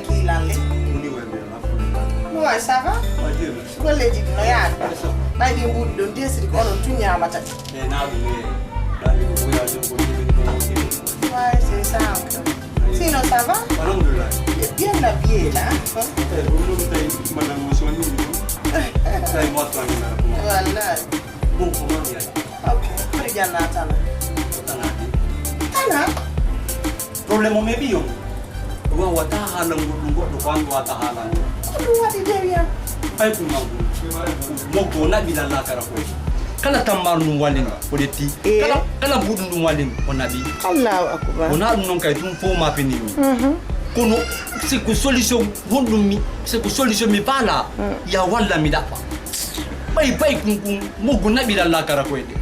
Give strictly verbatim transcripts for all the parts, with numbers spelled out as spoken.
Kii lalle. Woni wonde alhamdulillah. Mo wawi ça va? Golleji ɗi no yaade. Ɓay ɗi mbuuɗi ɗon desiri ko onon tun ñaamata ɗi. E na ɗum e ɗaɗi ko ɓuya ɗum ko ɗum ɗum ɗum. Ouais, c'est ça encore. Sinon ça va? Alhamdulillah. Bien habillé là. E ɗum ɗum tawi madame mo sonni ɗum. Tawi mo asfani na ko. Wallahi. Bon, comment il y a? Ok. Hari janna tana. Tana. Tana? Problème o meɓi on. Wawata haalangol ɗum goɗɗo ko an wawata haalangol. Ko ɗum waɗi derrière? Ay ɗum manko. Moggo o naɓi lallakara koy. Kala tammar ɗum walin o ɗetti. Eh. Kala kala buɗum ɗum walin o naɓi. Allahu akbar. Wona ɗum noon kay ɗum fof ma peni mi. Mhm. Kono c'est que solution honɗum mi c'est que solution mi faala. Mm. Ya walla mi ɗaɓɓa. Ɓay bay kun kun moggo naɓi lallakara koy de.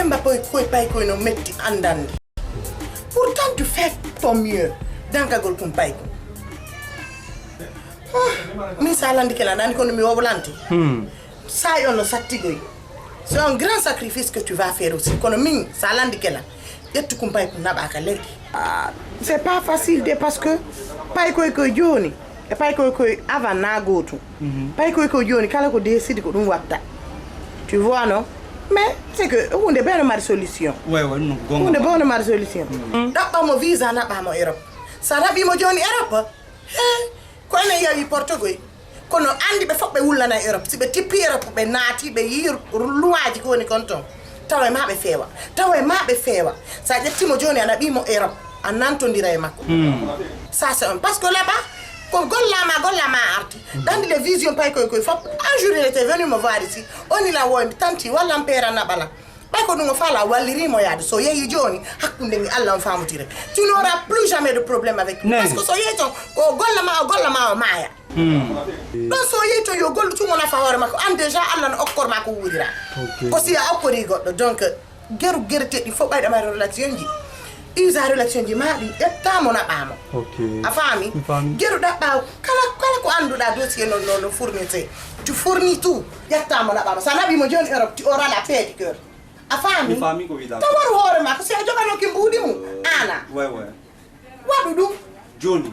Emba koy koy pay koy no metti andande. Pourtant tu fais ton mieux. Dankagol kum pay kum. Ah, min sa landi kela nani kono mi wobolante. Hmm. Sa yo no sattigoy. C'est un grand sacrifice que tu vas faire aussi. Kono min sa landi kela. Ƴettu kum pay kum naɓaka leydi. Ah, c'est pas facile de parce que pay koy koy joni. E pay koy koy avant na gotu. Mhm. Pay koy koy joni kala ko décide ko ɗum watta. Tu vois non? Mais c'est que hunde be no mari solution. Ouais ouais non gonga. Hunde be no mari solution. Mm. Ɗaɓɓa mo visa naɓa mo Europe. Sa naɓi mo joni Europe. He ko enen yawi Portugal. Kono andi ɓe fof ɓe wullana Europe. Si ɓe tippi Europe ɓe naati ɓe yi luwaji ko woni kon ton. Tawa e ma ɓe feewa. Tawa e ma ɓe feewa. Sa ƴetti mo joni a naɓi mo Europe. A nantondira e makko. Hmm. Ça c'est un parce que là-bas ko gollama gollama arti. Dans les visions pay koy koy fof un jour il était venu me voir ici. On il a woy tanti walla mpera naɓala. Ɓay ko ɗum o faala wallirimo yaade so yehi joni hakkunde ngi Allah on famotire. Tu n'auras plus jamais de problème avec lui. Parce que so yehi ton ko gollama o gollama o maaya. Hmm. Ɗon so yehi ton yo gollu tun o nafa hoore makko an déjà Allah no okkor ma ko wuurira. Ko si a okkori goɗɗo donc geru gereteɗi fof ɓayɗa ma relationji. Usa relationji ma ɗi ƴetta mo naɓa mo. A faami? Geru ɗaɓɓa kala kala ko annduɗa dossier non non no fournissé. Tu fournis tout. Ƴetta mo naɓa mo sa naɓi mo joni Europe tu auras la paix du cœur. A faami? Tawaru hoore ma ko si a joɓanoki mbuuɗi mum ana. Waɗu ɗum. Joni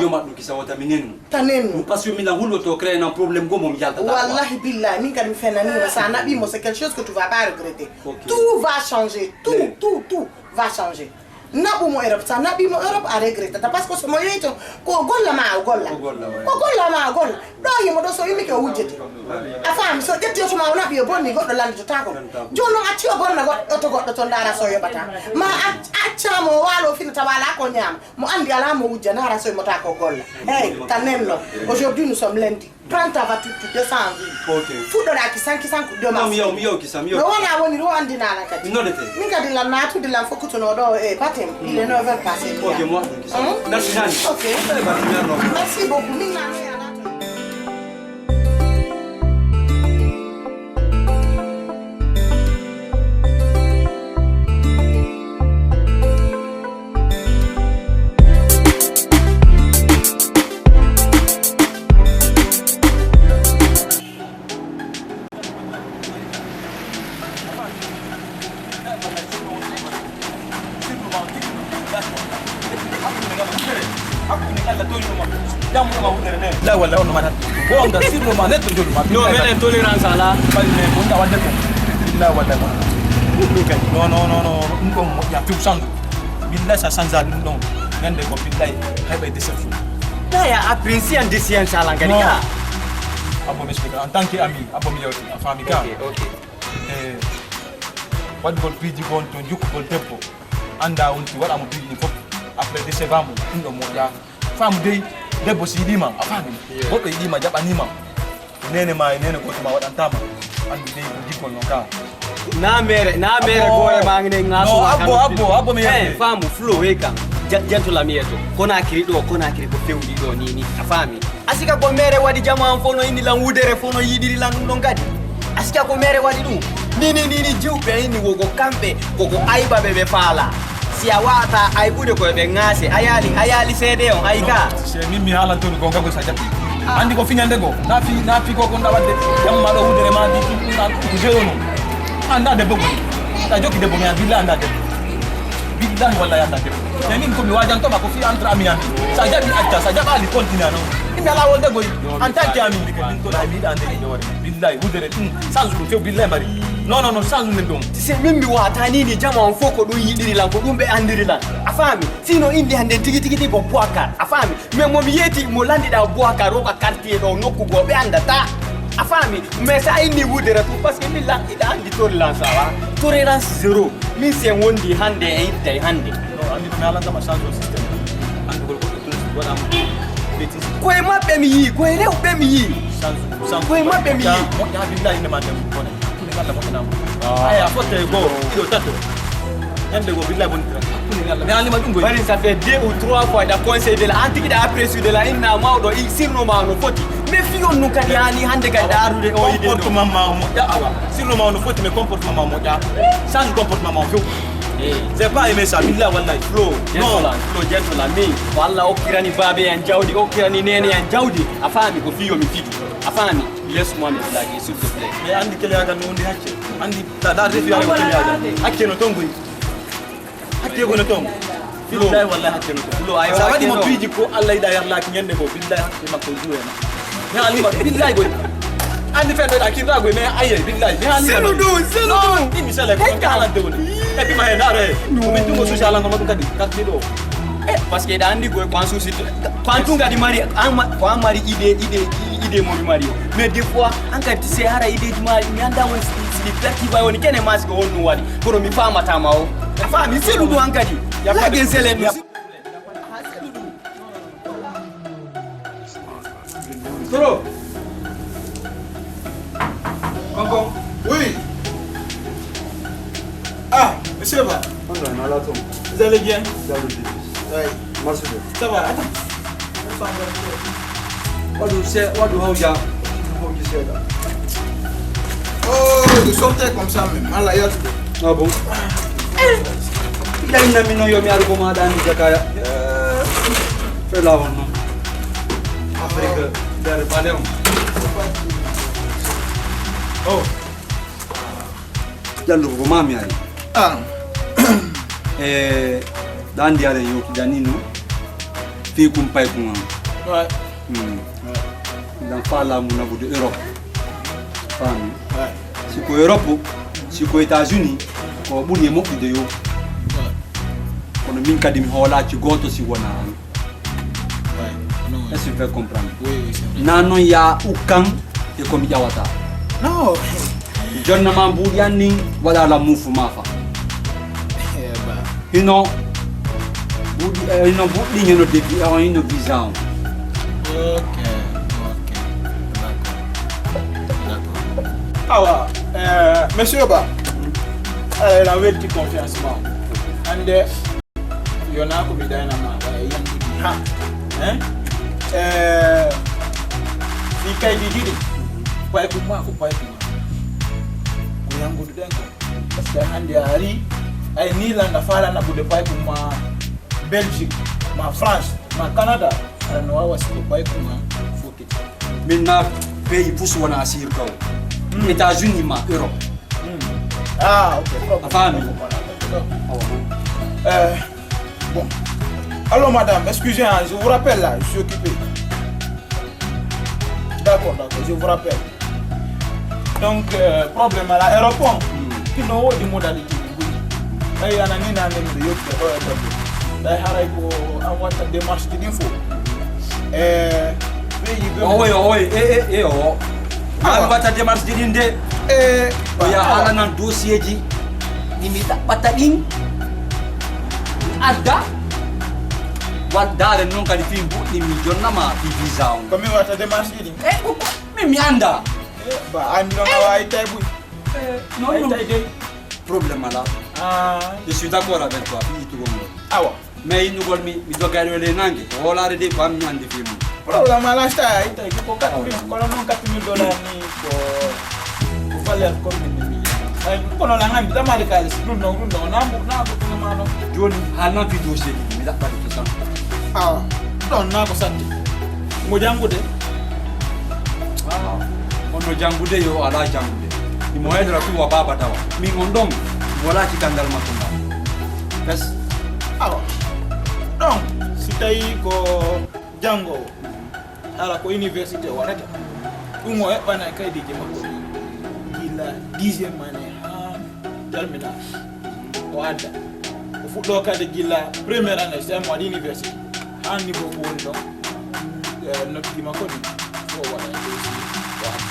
yo maɗɗum kisa wota mi nennu. Ta nennu. Ɗum parce que milan hulloto créé nan problème go mo mi yaltata. Wallahi billahi min kadi mi fenanima sa naɓimo c'est quelque chose que tu vas pas regretter. Tout va changer tout tout tout va changer. Naɓumo Europe sa naɓimo Europe a regrettata parce que somo yehi ton ko golla ma o golla. Ko golla ma o golla. Ɗo yimo ɗo so immike o wujjete. A faami so ƴetti oto ma o naɓi o bonni goɗɗo lallitotako. Joni noon acci o bonna goɗɗo oto goɗɗo toon ndaara so yoɓata ma. Accamo o waalo fina tawa ala ko ñaama mo andi ala mo wujja ndaara so yimota ko golla. Eyyi ta nenno. Aujourd'hui nous sommes lundi. Prends ta voiture tu descends en ville. Fuɗɗoɗa kisan kisan ko demain. Mi yaw mi yaw kisan mi yaw. No wona woni ro andinala kadi. Nodete. Min kadi lan natude lan fokkutuno ɗo e patem il est neuf heures passé. Ok moi. Merci beaucoup. Min nanoya nato. La walla on mata. Wonga sirno ma netto jolu ma. No menen tolérance ala. Bal ne mo nda wadde ko. La walla ko. Ɗum kay. No no no no. Ɗum ko mo ya fiu sangu. Billahi sa sanza ɗum ɗon. Ñande ko billahi hay ɓay déception. Daya apprécier en décision sala ngani ka. Abo mi explique en tant que ami abo mi yewti a famille ka. Ok ok. E waɗgol piiji goo to jukkugol debbo annda on ti waɗamo piiji ɗi fof. Après décevant mo ɗum ɗo moƴƴa. Femme dey debbo si yiɗima a faami. Goɗɗo yiɗima jaɓanima. Nene ma e nene goto ma waɗantama. Andu dey ko jikkol no ka. Na mere na mere gore ma ngene ngaso. Abbo abbo abbo mi yerde. Femme flo he kam. Jantola mi yeto. Konakiri ɗo konakiri ko fewndi ɗo ni ni a faami. Asika ko mere waɗi jama an fof no inni lan wudere fof no yiɗiri lan ɗum ɗon kadi. Asika ko mere waɗi ɗum. Nini nini jiwɓe inni woko kamɓe koko ayba ɓe ɓe faala. Si a wata aybude koye ɓe ŋaase a yaali a yaali seede on ayi ka. Se min mi haalantomi gonga ko sa jaɓɓi. Andi ko fiñande go na fi na fi ko ko ndawadde. Jamma ɗo wudere ma di ɗum ɗum jeyono. Anda debbo goni. Ta jokki debbo mi an billa anda debbo. Dan walla yalla debbo. Mais min ko mi wajanto ma ko fi entre ami ami. Sa jaɓi acca, sa jaɓali continue non. Min ala wolde goy. En tant que ami. Min ko la mi dan de. Billahi wudere ɗum sans ɗum few billahi mari. Non non non sans ɗum ɗum. Si min mi wata ni ni jama on fof ko ɗum yiɗiri lan ko ɗum ɓe andiri lan. A faami? Sino indi hande tigi tigi tigi ko Boakar. A faami? Mais mo mi yeeti mo landiɗa Boakar o ka quartier ɗo nokku goo ɓe andata. A faami? Mais sa inni wudere ɗum parce que min lan iɗa andi tolérance awa. Tolérance zéro. Min sen wondi hande e ittay hande. No andi ko mi alanta ma change système. Andi ko ko tun wala mo. Betis. Koye maɓɓe mi yii, koye rewɓe mi yii. Change change. Koye maɓɓe mi yii. Mo ya billahi ne ma dem ko ne. Kuni kala mo na mo. Aya fotte go ido tato. Yande go billahi bon. Kuni kala. Mi alima ɗum go. Bari ça fait deux ou trois fois da conseil de la antique da après de la inna mawɗo i sirno ma no foti. Mais fiyon nun kadi hani hande kadi da arude o ide. Comportement ma mo ya awa. Sirno ma no foti mais comportement ma mo ya. Change comportement ma few. J'ai pas aimé ça, billahi wallahi. Flow. Non. Flow gentleman. Mi walla okkirani baabe yan jawdi, okkirani nene yan jawdi. A faami ko fiyo mi fiju. A faami? Laisse-moi me blaguer, s'il te plaît. Mais andi kele aga no ndi hacce. Andi da da refi aga kele aga. Hacce no tongoy. Hacce go no tongo. Billahi wallahi hacce no tongo. Sa wadi mo piiji ko Allah ida yarlaki nyande go billahi hacce makko juwe na. Mi halima billahi go. Andi fe da kin da go me aye billahi. Mi halima. Selu do, selu do. Ni mi sele ko kala de woni. E bi ma e dare. Ko min tungo social an ko kadi. Kadi do. Eh, parce que da andi go ko an susi. Ko an tun kadi mari an ma- ko an mari idée idée idée mo mi mari o. Mais des fois an kadi se hara idée ji ma mi anda woni si si di perti bay woni kene mas ko honno wadi kono mi famata ma o. Fami selu du an kadi. Lagen selen. Toro. Kanko. Oui. Ah, monsieur Ba. Wanda na lato. Vous allez bien? Jalo de. Oui. Marsu de. Ça va, attends. Wadu se wadu hauja. Hauji se da. Oh, vous sortez comme ça même. Ala ya. Ah bon? Ila ina mino yo mi arugo ma dan jakaya. Fela wonno. Afrique, der baleon. Oh. Jallugo ko mami ari. Ah. E dan di are yo ki danino. Fi kum pay kum. Ouais. Hmm. Dan fa la mu na budu Europe. Fami. Ouais. Si ko Europe, si ko États-Unis, ko buri e moɓɓude yo. Ouais. Kono min kadi mi hoolaki goto si wona an. Ouais, non. Est-ce que tu peux comprendre? Oui, oui, c'est vrai. Na non ya ukkan e ko mi ƴawata. Non. Jonna ma mbuɗi an nin waɗa la mufu ma fa. Eh, bah. Hino buɗi eh, hino buɗɗi hino debi eh, hino visa on. Ok, ok. D'accord. D'accord. Awa, eh, monsieur Ba. Eh, la welti confiance ma. Ande yo na ko mi dayna ma wala yamɗi ha. Hein? Eh, ɗi kaydi ɗiɗi. Paykum ma ko paykum ma. Ko yangudu ɗen ko. Parce que hande a ari ay ni landa fala naɓude paykum ma Belgique ma France ma Canada. Aɗa no wawa siko paykum ma fokiti. Min na pays pus wona asir kaw. États-Unis ma Europe. Ah, ok. A faami? Euh, bon. Alors, madame, excusez, hein, je vous rappelle là, je suis occupé. D'accord, d'accord, je vous rappelle. Donc, euh, problème à l'aéroport, qui n'ont pas de modalité. Ay ana ni na men de yoppe ɗo e ɗo. Day haray ko an watta démarche ji ɗin fof. E pays ɓe. Owoy owoy e e e o. An watta démarche ji ɗin de. E o ya halanan dossier ji ɗi mi ɗaɓɓata ɗin. Mi adda. Waddaare noon kadi fii mbuɗɗi mi jonnama fii visa on. Ko mi watta démarche ji ɗin. E ko min mi annda. Ba an ɗon a waawi tay buy. Non non. Tay dey. Problème ala. Ah. Je suis d'accord avec toi fii yitugol ngol. Awa. Mais innugol mi mi dogari ole nange ko hoolaare de ko am mi andi fii mum. Problème ala sa ay tay ko quatre mille kono non quatre mille dollars ni ko ko valeur ko min ni ay kono la ngam dama de kali si dun non dun non na mo na ko tuma no. Joni hal nan fii dossier ni mi la ba to san. Ah. Don na ko satti. Mo jangude. Ah. Ono jangude yo ala jangude. Imo hedra tu wa baba dawa. Mi on don wala ci kangal matunga. Bes. Awa, donc, si tawi ko janngo, ala ko université o waɗata, ɗum o eɓɓana e kaydiiji makko ɗi gila dixième année haa terminal. O adda. O fuɗɗo kadi gila première année, si tawi mo waɗi université. Haa niveau ko woni ɗon, eh, noddi makko ɗi. Ko waɗa dossier, o adda.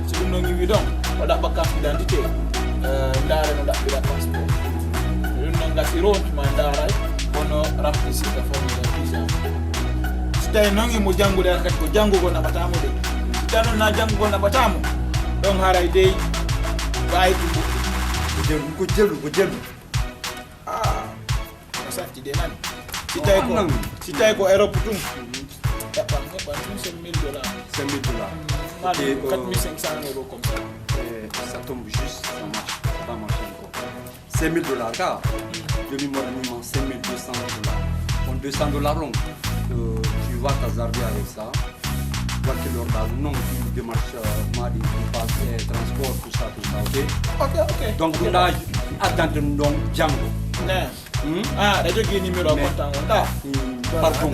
Si ɗum noon iwi ɗon, o ɗaɓɓa carte d'identité, eh, ndaara no ɗaɓɓira passeport. Ɗum noon ngasi round ma ndaaray, kono remplissirta formulaire visa. Si tawi noon imo janngude, hara kadi ko janngugol naɓataa mo de. Si tawi noon na janngugol naɓataa mo, ɗon haray dey baayi ɗum goɗɗum. Ko jelu, ko jelu, ko jelu. Ah, no safti de nani. Si tawi ko, si tawi ko Europe tun, eɓɓan, eɓɓan tun c'est mille dollars. Cinq mille dollars. Maa quatre mille cinq cents euros comme ça. Eh, ça tombe juste, ça marche, ça va marcher encore. Cinq mille dollars, car demi mois minimum, cinq mille deux cents dollars. Bon, deux cents dollars long. Euh, tu vas t'hazarder avec ça. Watti lorɗa non, ɗi démarche, euh, ma ɗi, ɗi passe, eh, transport, tout ça, tout ça, ok? Ok, ok. Donc, ok, ɗum ɗa addante ɗum ɗon janngo. Ne. Hmm? Ah, aɗa jogii numéro compte an on ɗa? Hmm, pardon.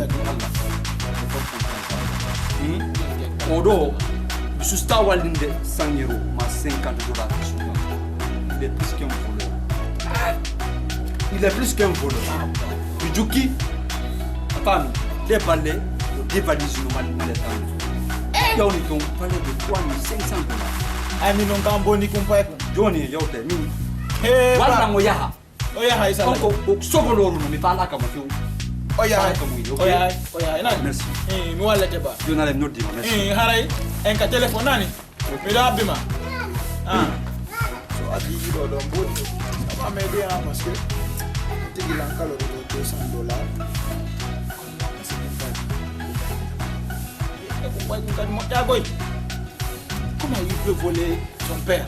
Hmm? Oɗo, mi susta wallinde cent euros, ma cinquante dollars. Il est plus qu'un voleur. Il est plus qu'un voleur. Mi jukki, a faami, les balles, o dévalise no mal, mal tan. Yawni ton, balde de trois mille cinq cents dollars. Ay, min non kam boni kum pay kum. Joni yewte, min. He, walla ba- mo yaha. O yahay sala. Ko, ko sogolooru no mi faalaka mo few. O yahay. Faalaka mo, ok? O yahay, o yahay, nani? Merci. Eh, mi wallete ba. Joni ala noddi ma, merci. Eh, haray, en ka téléphone nani? Miɗo abbi ma. Ah. So addi ɗiɗo ɗon bo. Sama me bien, parce que tigi lan kala ɗo deux cents dollars. E ko wayi ɗum kadi moƴƴa boy. Comment il peut voler son père?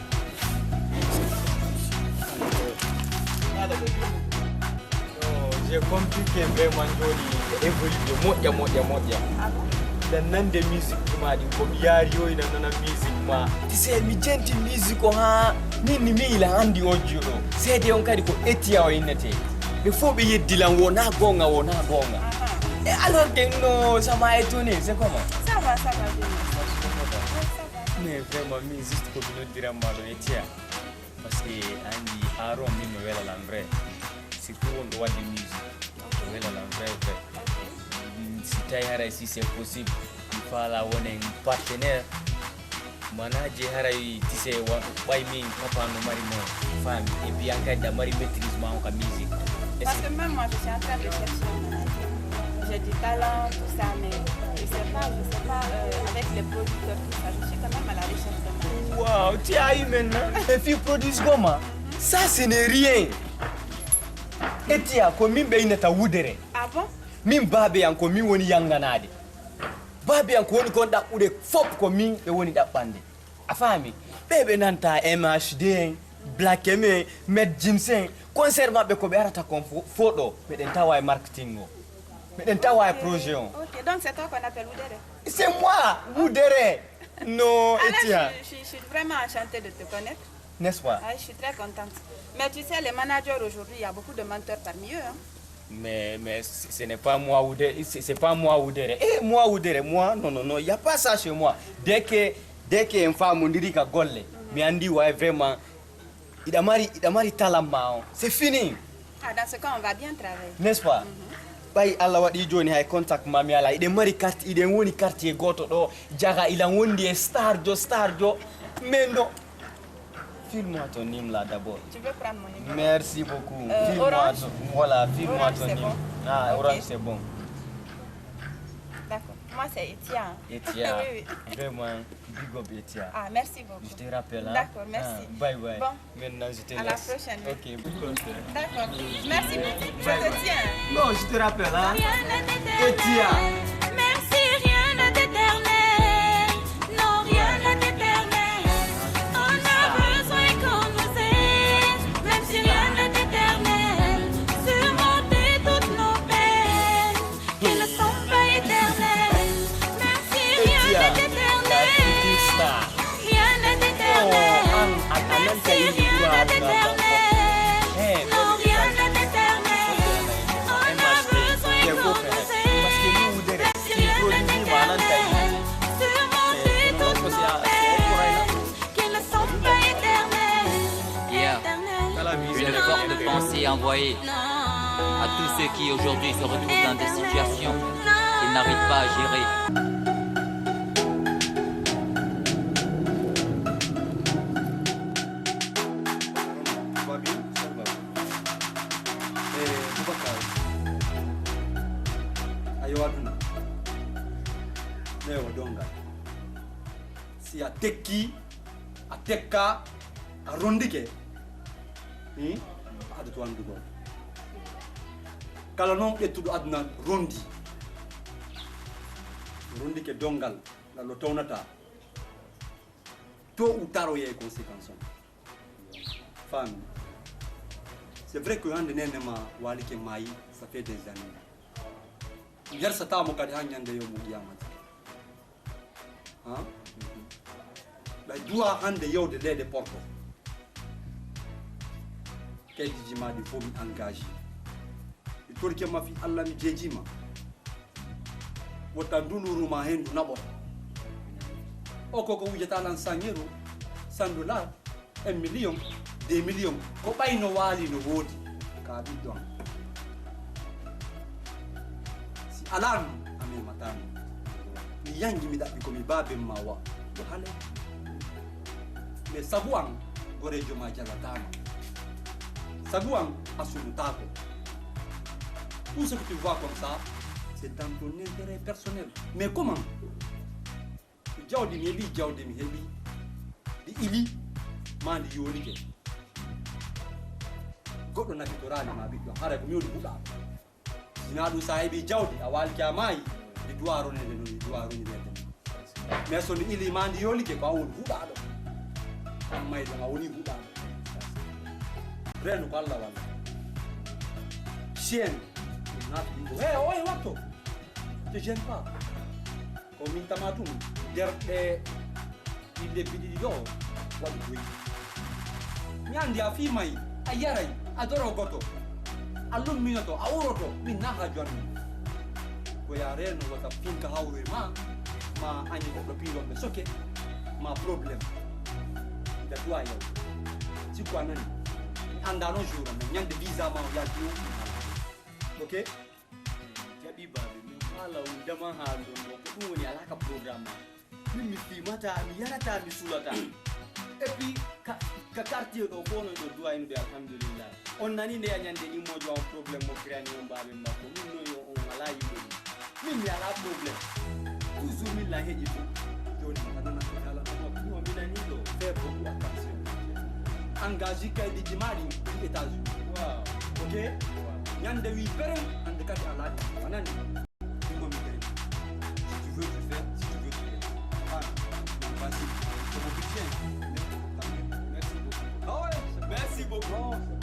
Oh, j'ai compris que vraiment joni évolué moƴƴa, moƴƴa, moƴƴa. Ah bon? Nde nande musique ma ɗin ko mi yaari yo ina nana musique ma. Tu sais, mi jenti musique o ha min ni mi ila andi o juɗo. Seede on kadi ko Etia o innete. Ɓe fof ɓe yeddi lan wona gonga, wona gonga. Ah, ah. Et alors que no, ça m'a étonné, c'est comment? Ça va, ça va bien. Ouais, ça va. Mais vraiment, min juste ko mi noddiran ma ɗo Etia. Parce que a andi Aaron min no wela lan vrai. Surtout wonɗo wadde musique. No wela lan vrai, vrai. Mm, si tawi haray si c'est possible, mi faala wonen partenaire. Mana je haray tise wa ɓay min papa no mari mo faami. Et puis an kadi a mari maîtrise ma on ka musique. Est-ce Parce que même moi, je suis en train de chercher un manager. J'ai du talent, tout ça, mais je sais pas, je sais pas, euh, avec les producteurs, tout ça, je suis quand même à la recherche de manager. Wow, tu as eu maintenant. Et puis produce goma. Ça, ce n'est rien. Etia, ko min ɓe innata wudere. Ah bon? Min baabe an ko min woni yanganaade. Baabe an ko woni kon ɗaɓɓude fof ko min ɓe woni ɗaɓɓande. A faami? Ɓe ɓe nanta M H D en, Black M en, Met Jeans en, concert maɓɓe ko ɓe arata kon fo-, fof ɗo. Meɗen tawa e marketing o. Meɗen tawa e projet on. Ok, donc c'est toi qu'on appelle Wudere? C'est moi, Wudere. Non, Etia. Je, je, je suis vraiment enchantée de te connaître. N'est-ce pas? Ah, je suis très contente. Mais tu sais, les managers aujourd'hui, il y a beaucoup de menteurs parmi eux, hein. Mais, mais ce ce n'est pas moi Wudere, c'est c'est pas moi Wudere. Eh, moi Wudere, moi, non, non, non, il y a pas ça chez moi. Dès que, dès que en femme on dirait ka golle, mi andi way vraiment, iɗa mari, iɗa mari talent ma on. C'est fini. Ah, dans ce cas, on va bien travailler. N'est-ce pas? Ɓay Allah waɗi joni hay contact ma mi ala. Iɗen mari quartier, iɗen woni quartier goto ɗo, jaga ilan wondi e star jo, star jo. Mais non. File-moi ton hymne là d'abord. Tu veux prendre mon numéro? Merci beaucoup. Euh, File-moi Orange? Ton, voilà, file-moi Orange, ton c'est hymne. Bon. Ah, ok. Orange, c'est bon. D'accord. Moi, c'est Etia. Etia. Oui, oui. Vraiment, big up Etia. Ah, merci beaucoup. Je te rappelle, hein? D'accord, merci. Ah, bye bye. Bon. Maintenant, je te laisse. À la prochaine. Ok. D'accord. Merci beaucoup. Je te tiens. Non, je te rappelle, hein. Rien n'est éternel. Etia. Même si rien n'est éternel. Non, rien n'est éternel. On a besoin qu'on nous aime. Même si rien n'est éternel. Surmonter toutes nos peines. Ils ne sont pas éternels. Même si rien n'est éternel. Rien n'est éternel. Même si rien n'est éternel. Non, rien n'est éternel. Envoyé à tous ceux qui aujourd'hui se retrouvent dans des situations qu'ils n'arrivent pas à gérer. Tout va bien? Ça va. Eh, Boubacar, a yo aduna, newo dongal. Si a tekki, a tekka, a rondike, hmm? A adato anndugol. Kala noon ƴettuɗo aduna rondi, rondike dongal ngal o townata, to o taroye e conséquence on. Faami? C'est vrai que hannde nene ma waalike maayi, ça fait des années. Mi hersataamo kadi haa ñande yo mo qiyamata. Han? Ɓay duwa hannde yewde leede porto. Kaydiji ma ɗi fof mi engagé. Mi torike ma fi Allah mi jeejima. Wota ndunuru ma hendu naɓo. O koko wujata lan cent euros, cent dollars, un million, deux millions. Ko ɓay no waali no woodi. Ka ɓiɗɗo am. Si alaa mi, a memataami. Mi yangi mi ɗaɓɓi ko mi baaben ma wa. Ko hale. Mais sabu an, goreejo ma jalataama. Sabu an, a sumutaako. Tout ce que tu vois comme ça, c'est dans ton intérêt personnel. Mais comment? Jawdi mi heɓi, jawdi mi heɓi. Ɗi ili, ma ndi yoolike. Goɗɗo nafitoraali ma ɓiɗɗo, haray ko mi woni huɗaaɗo. Sinaa ɗum so a heɓii jawdi, a waalike a maayi, ndi duwa ronede noon, ndi duwa ronirede noon. Mais so ndi ili ma ndi yoolike, ko a woni huɗaaɗo. An maayi ɗon, a woni huɗaaɗo. Reenu ko Allah walla. Chien, ɗum naati ɗum ko, he, o e watto. Te gêne pas. Ko min tama tun, nder ɗe ɗi lebbi ɗiɗi ɗo, waɗi goy. Mi anndi a fii mayi, a yaray, a doro goto, a lumminoto, a uroto, min na haaju an min. Ko ya reeno wota finka hawru e ma, ma añi goɗɗo piiron ɓe soke, ma problème. Ida duwa yaw. Sikko a nani. Mi annda noon jour, mais ñande visa ma o yalti o. Ok? Jaɓi baabe, min haala on dama haalɗon ɗo, ko ɗum woni alaa ka programme am. Min mi fiimata, mi yarata, mi sulata. Et puis, ka, ka quartier ɗo, fof no ɗo duwaynude, alhamdulillah. On nani nde a ñande immoojo am problème mo créani on baabe makko. Min no yo on alaa yimɓe ɗum. Min mi alaa problème. Toujours min la heƴi ɗum. Jooni a nana ko haalata makko. Ɗum o mi nani ɗo. Fais beaucoup attention. Engagé kaydiji ma ɗi ɗi États-Unis. Waaw. Ok? Waaw. Ñande wi peren, hande kadi a laaɓi. A nani? Ɗum o mi kadi. Si tu veux, tu fais. Si tu veux, tu fais. Ah, vas-y. C'est mon budget. Merci beaucoup. Ah ouais, c'est bon. Merci beaucoup. Non, c'est bon.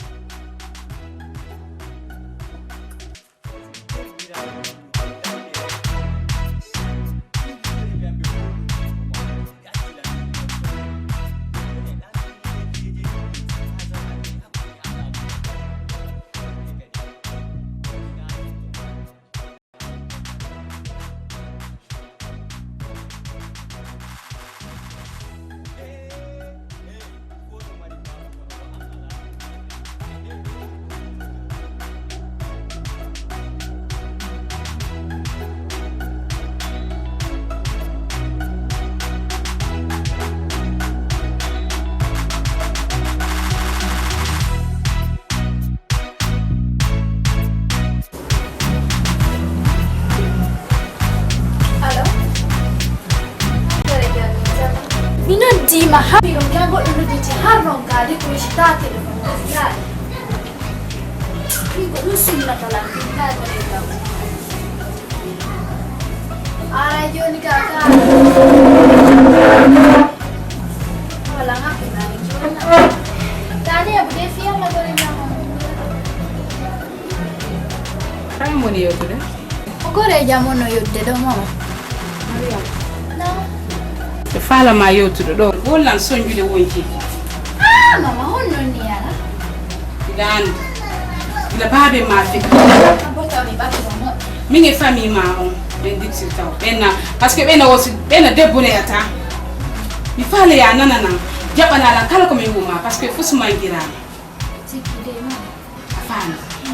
Mi noddiima haa mi ɗum yaa goɗɗo nodditi har ronkaade ko mi sittaa telefon ko fiyaade. Min ko ɗum sunnata lan min kaa ko ɗen kam. Aray jooni ka ka. Wala ngappi mari jooni. Tani abu de fiya ma dole na. Kala moni yewtude. O gore jam on no yewtude ɗo mama. Mariam. No. Ɓe faalama yewtude ɗo. Wollan soñjude wonji. Ah mama on non ni yala. Ilaani. Ila baabe ma fi. Abota mi batu mo. Min e famille ma on ɓen dipsirta o ɓenna parce que ɓenna aussi ɓenna debbo ne yata mi faale ya nanana jaɓanalan kala ko min wuma parce que fusuma girama. Sikki de ma. A faala.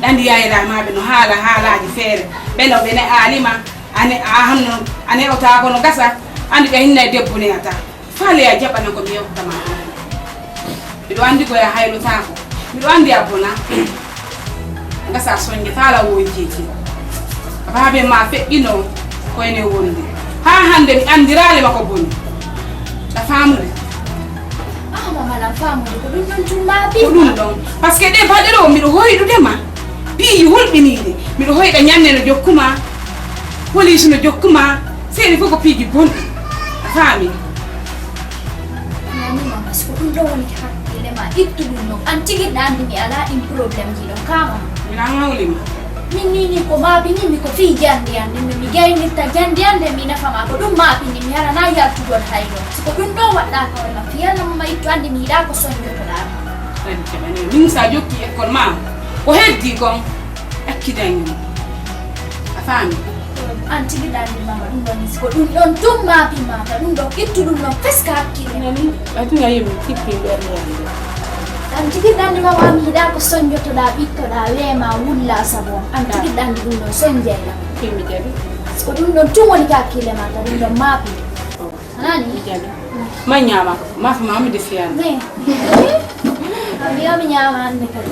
Andi yaye la maɓe no haala haalaaji feere. Ɓe no ɓe ne aalima, ane a hanno, ane o taa kono gasa, andi ɓe hinna e debbo ne ata. Faale ya jaɓana ko mi yotta ma. Miɗo andi ko ya haylotaako. Miɗo andi a bona. Gasa sonje faala wonjeji. Baabe ma feƴƴino ko ene wondi. Haa hande mi andiraale ma ko boni. A faamude? Ah, mama lan faamude ko ɗum ɗon tumma bi. Ko ɗum ɗon. Parce que ɗe baɗe ɗo miɗo hoyɗude ma. Piiji hulɓiniiɗi. Miɗo hoyɗa ñande no jokkuma. Police no jokkuma. Seeni fof ko piiji bonɗi. A faami? Nanima, parce que ɗum ɗo woni hakkille ma. Ittu ɗum ɗon. An tigi ɗa anndi mi alaa ɗin problème ji ɗon. Kama. Mina hawlima. Min ni ni ko maabinimi ko fii jannde an, ɗum mi gaynirta jannde an, nde mi nafa ma ko ɗum maabinimi, mi haɗanaa yaltugol hayɗo. Si ko ɗum ɗoo waɗɗaaka walla fiyana mo ma ittu anndi mi yiɗaa ko soñjotoɗaa. Kadi keɓani min sa jokki école ma, ko heddi kon, accidangi mo. A faami? An tigi ɗa anndi mama ɗum ɗon, si ko ɗum ɗon tun maabi ma, ka ɗum ɗon ittu ɗum ɗon fes ka hakkille. Nani? Ati nga yemi tippi nder yande. An tigi ɗa anndi mama mi yiɗaa ko soñjotoɗaa, ɓittoɗaa, weema, wulla, sabo. An tigi ɗa anndi ɗum ɗon soñjayla. Fimmi jaɓi. Si ko ɗum ɗon tun woni ka hakkille ma, ka ɗum ɗon maabi. Anani? Fimmi jaɓi. Ma ñaama, ma fi ma mi de fiyan. Ne. Abi yo mi ñaama hande kadi.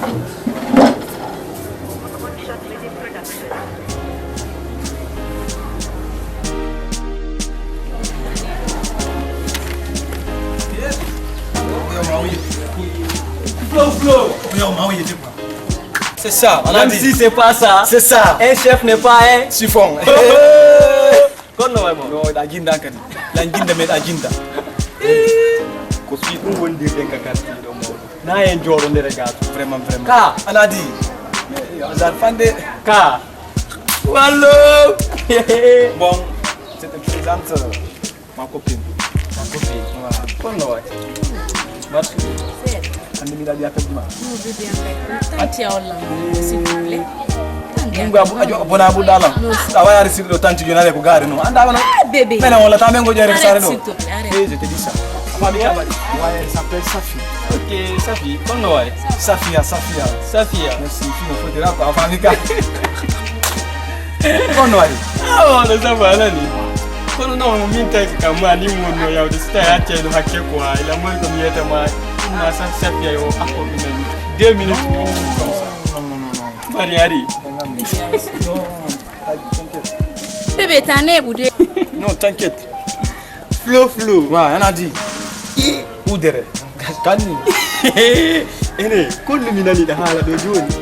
C'est ça, on a Même dit. Si c'est pas ça, c'est ça. Un chef n'est pas un chiffon. Kono way mo. No, ɗa jinda kadi. Lan jinda me ɗa jinda. Ko si ɗum wondirden ka karti ɗo mawɗo. Na en jooɗo ndere gato. Vraiment, vraiment. Ka. Ana di. Azar fande. Ka. Wallo. Bon, c'était plaisant. Ma copine. Ma copine. Voilà. Kono way. Merci. Andi mi dadi appel ma. Tanti a walla. S'il vous plaît. Mungu abu ajo bona abu dala. Awa yari sirdo tanti jonale ko gare no. Anda wana. Ah, bébé. Mena wala ta mengo jare sare do. S'il te plaît, arrête. Eh, je te dis ça. Fami kabari. Ouais, elle s'appelle Safi. Ok, Safi. Kono way. Safia, Safia. Safia. Merci. Fino fotira ko fami ka. Kono waɗi. Awa no saba nani. Kono no min tawi kam ma ni mo no yawde si tawi acca no hakke ko ay la moy ko mi yeta ma. Ma sa sepia yo akko ɗum en deux minutes. Comme ça. Bari ari. Bébé ta neɓude. Non, t'inquiète. Flo, Flo. Wa, ana di. Udere. Kani. Ene, konno mi nani da haala ɗo joni.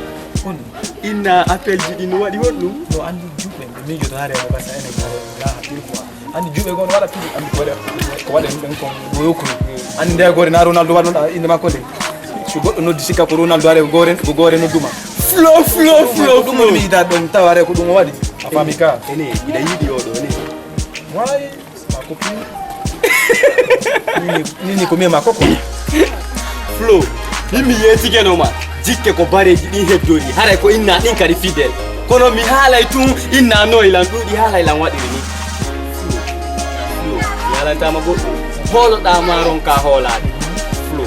Kon. Inna appel ji ɗi no waɗi honɗum? No andi juɓɓe, ɓe miijoto haa rewo gasa enen haa rewo gaa haa pil quoi. Andi juɓɓe gon waɗa pil, andi ko waɗa, ko waɗa yimɓe kon ɗo yokkuno. Andi nde gore na Ronaldo waɗa ɗa inde makko de. So goɗɗo noddi sikka ko Ronaldo are ko gore, ko gore nodduma. Flo, Flo, Flo, ɗum woni mi yiɗa ɗon tawa are ko ɗum o waɗi. A faami ka? Ene, miɗa yiɗi oɗo, ene. Waay. Ma copine. Nini, nini ko mema koko. Flo, min mi yeetike no ma. Jikke ko bareeji ɗin heddori. Haray ko inna ɗin kadi fidèle. Kono mi haalay tun inna noy lan ɗuuɗi haalay lan waɗiri ni. Flo, Flo, mi haalantama goɗɗum. Hooloɗaa ma ronka hoolaade. Flo,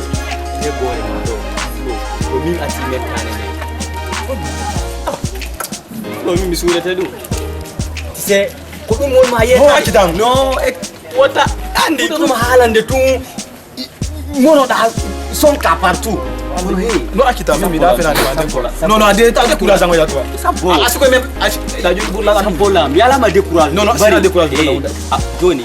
heɓoore ma ɗo. Flo, ko min ati mettaane nden. Flo, min mi suurete ɗum. Tu sais, ko ɗum won ma yeetade. Accident. No, e wota andi. Ɗum haalande tun. Monoɗa sonka partout. No acci ta min mi da fena de ma den ko. Non, non, ade ta de kula zango ya to. Sa bo. A su ko men. Ta ju burla. Sa bo la. Mi ala ma décourage. Non, non, sina décourage. Ah, joni.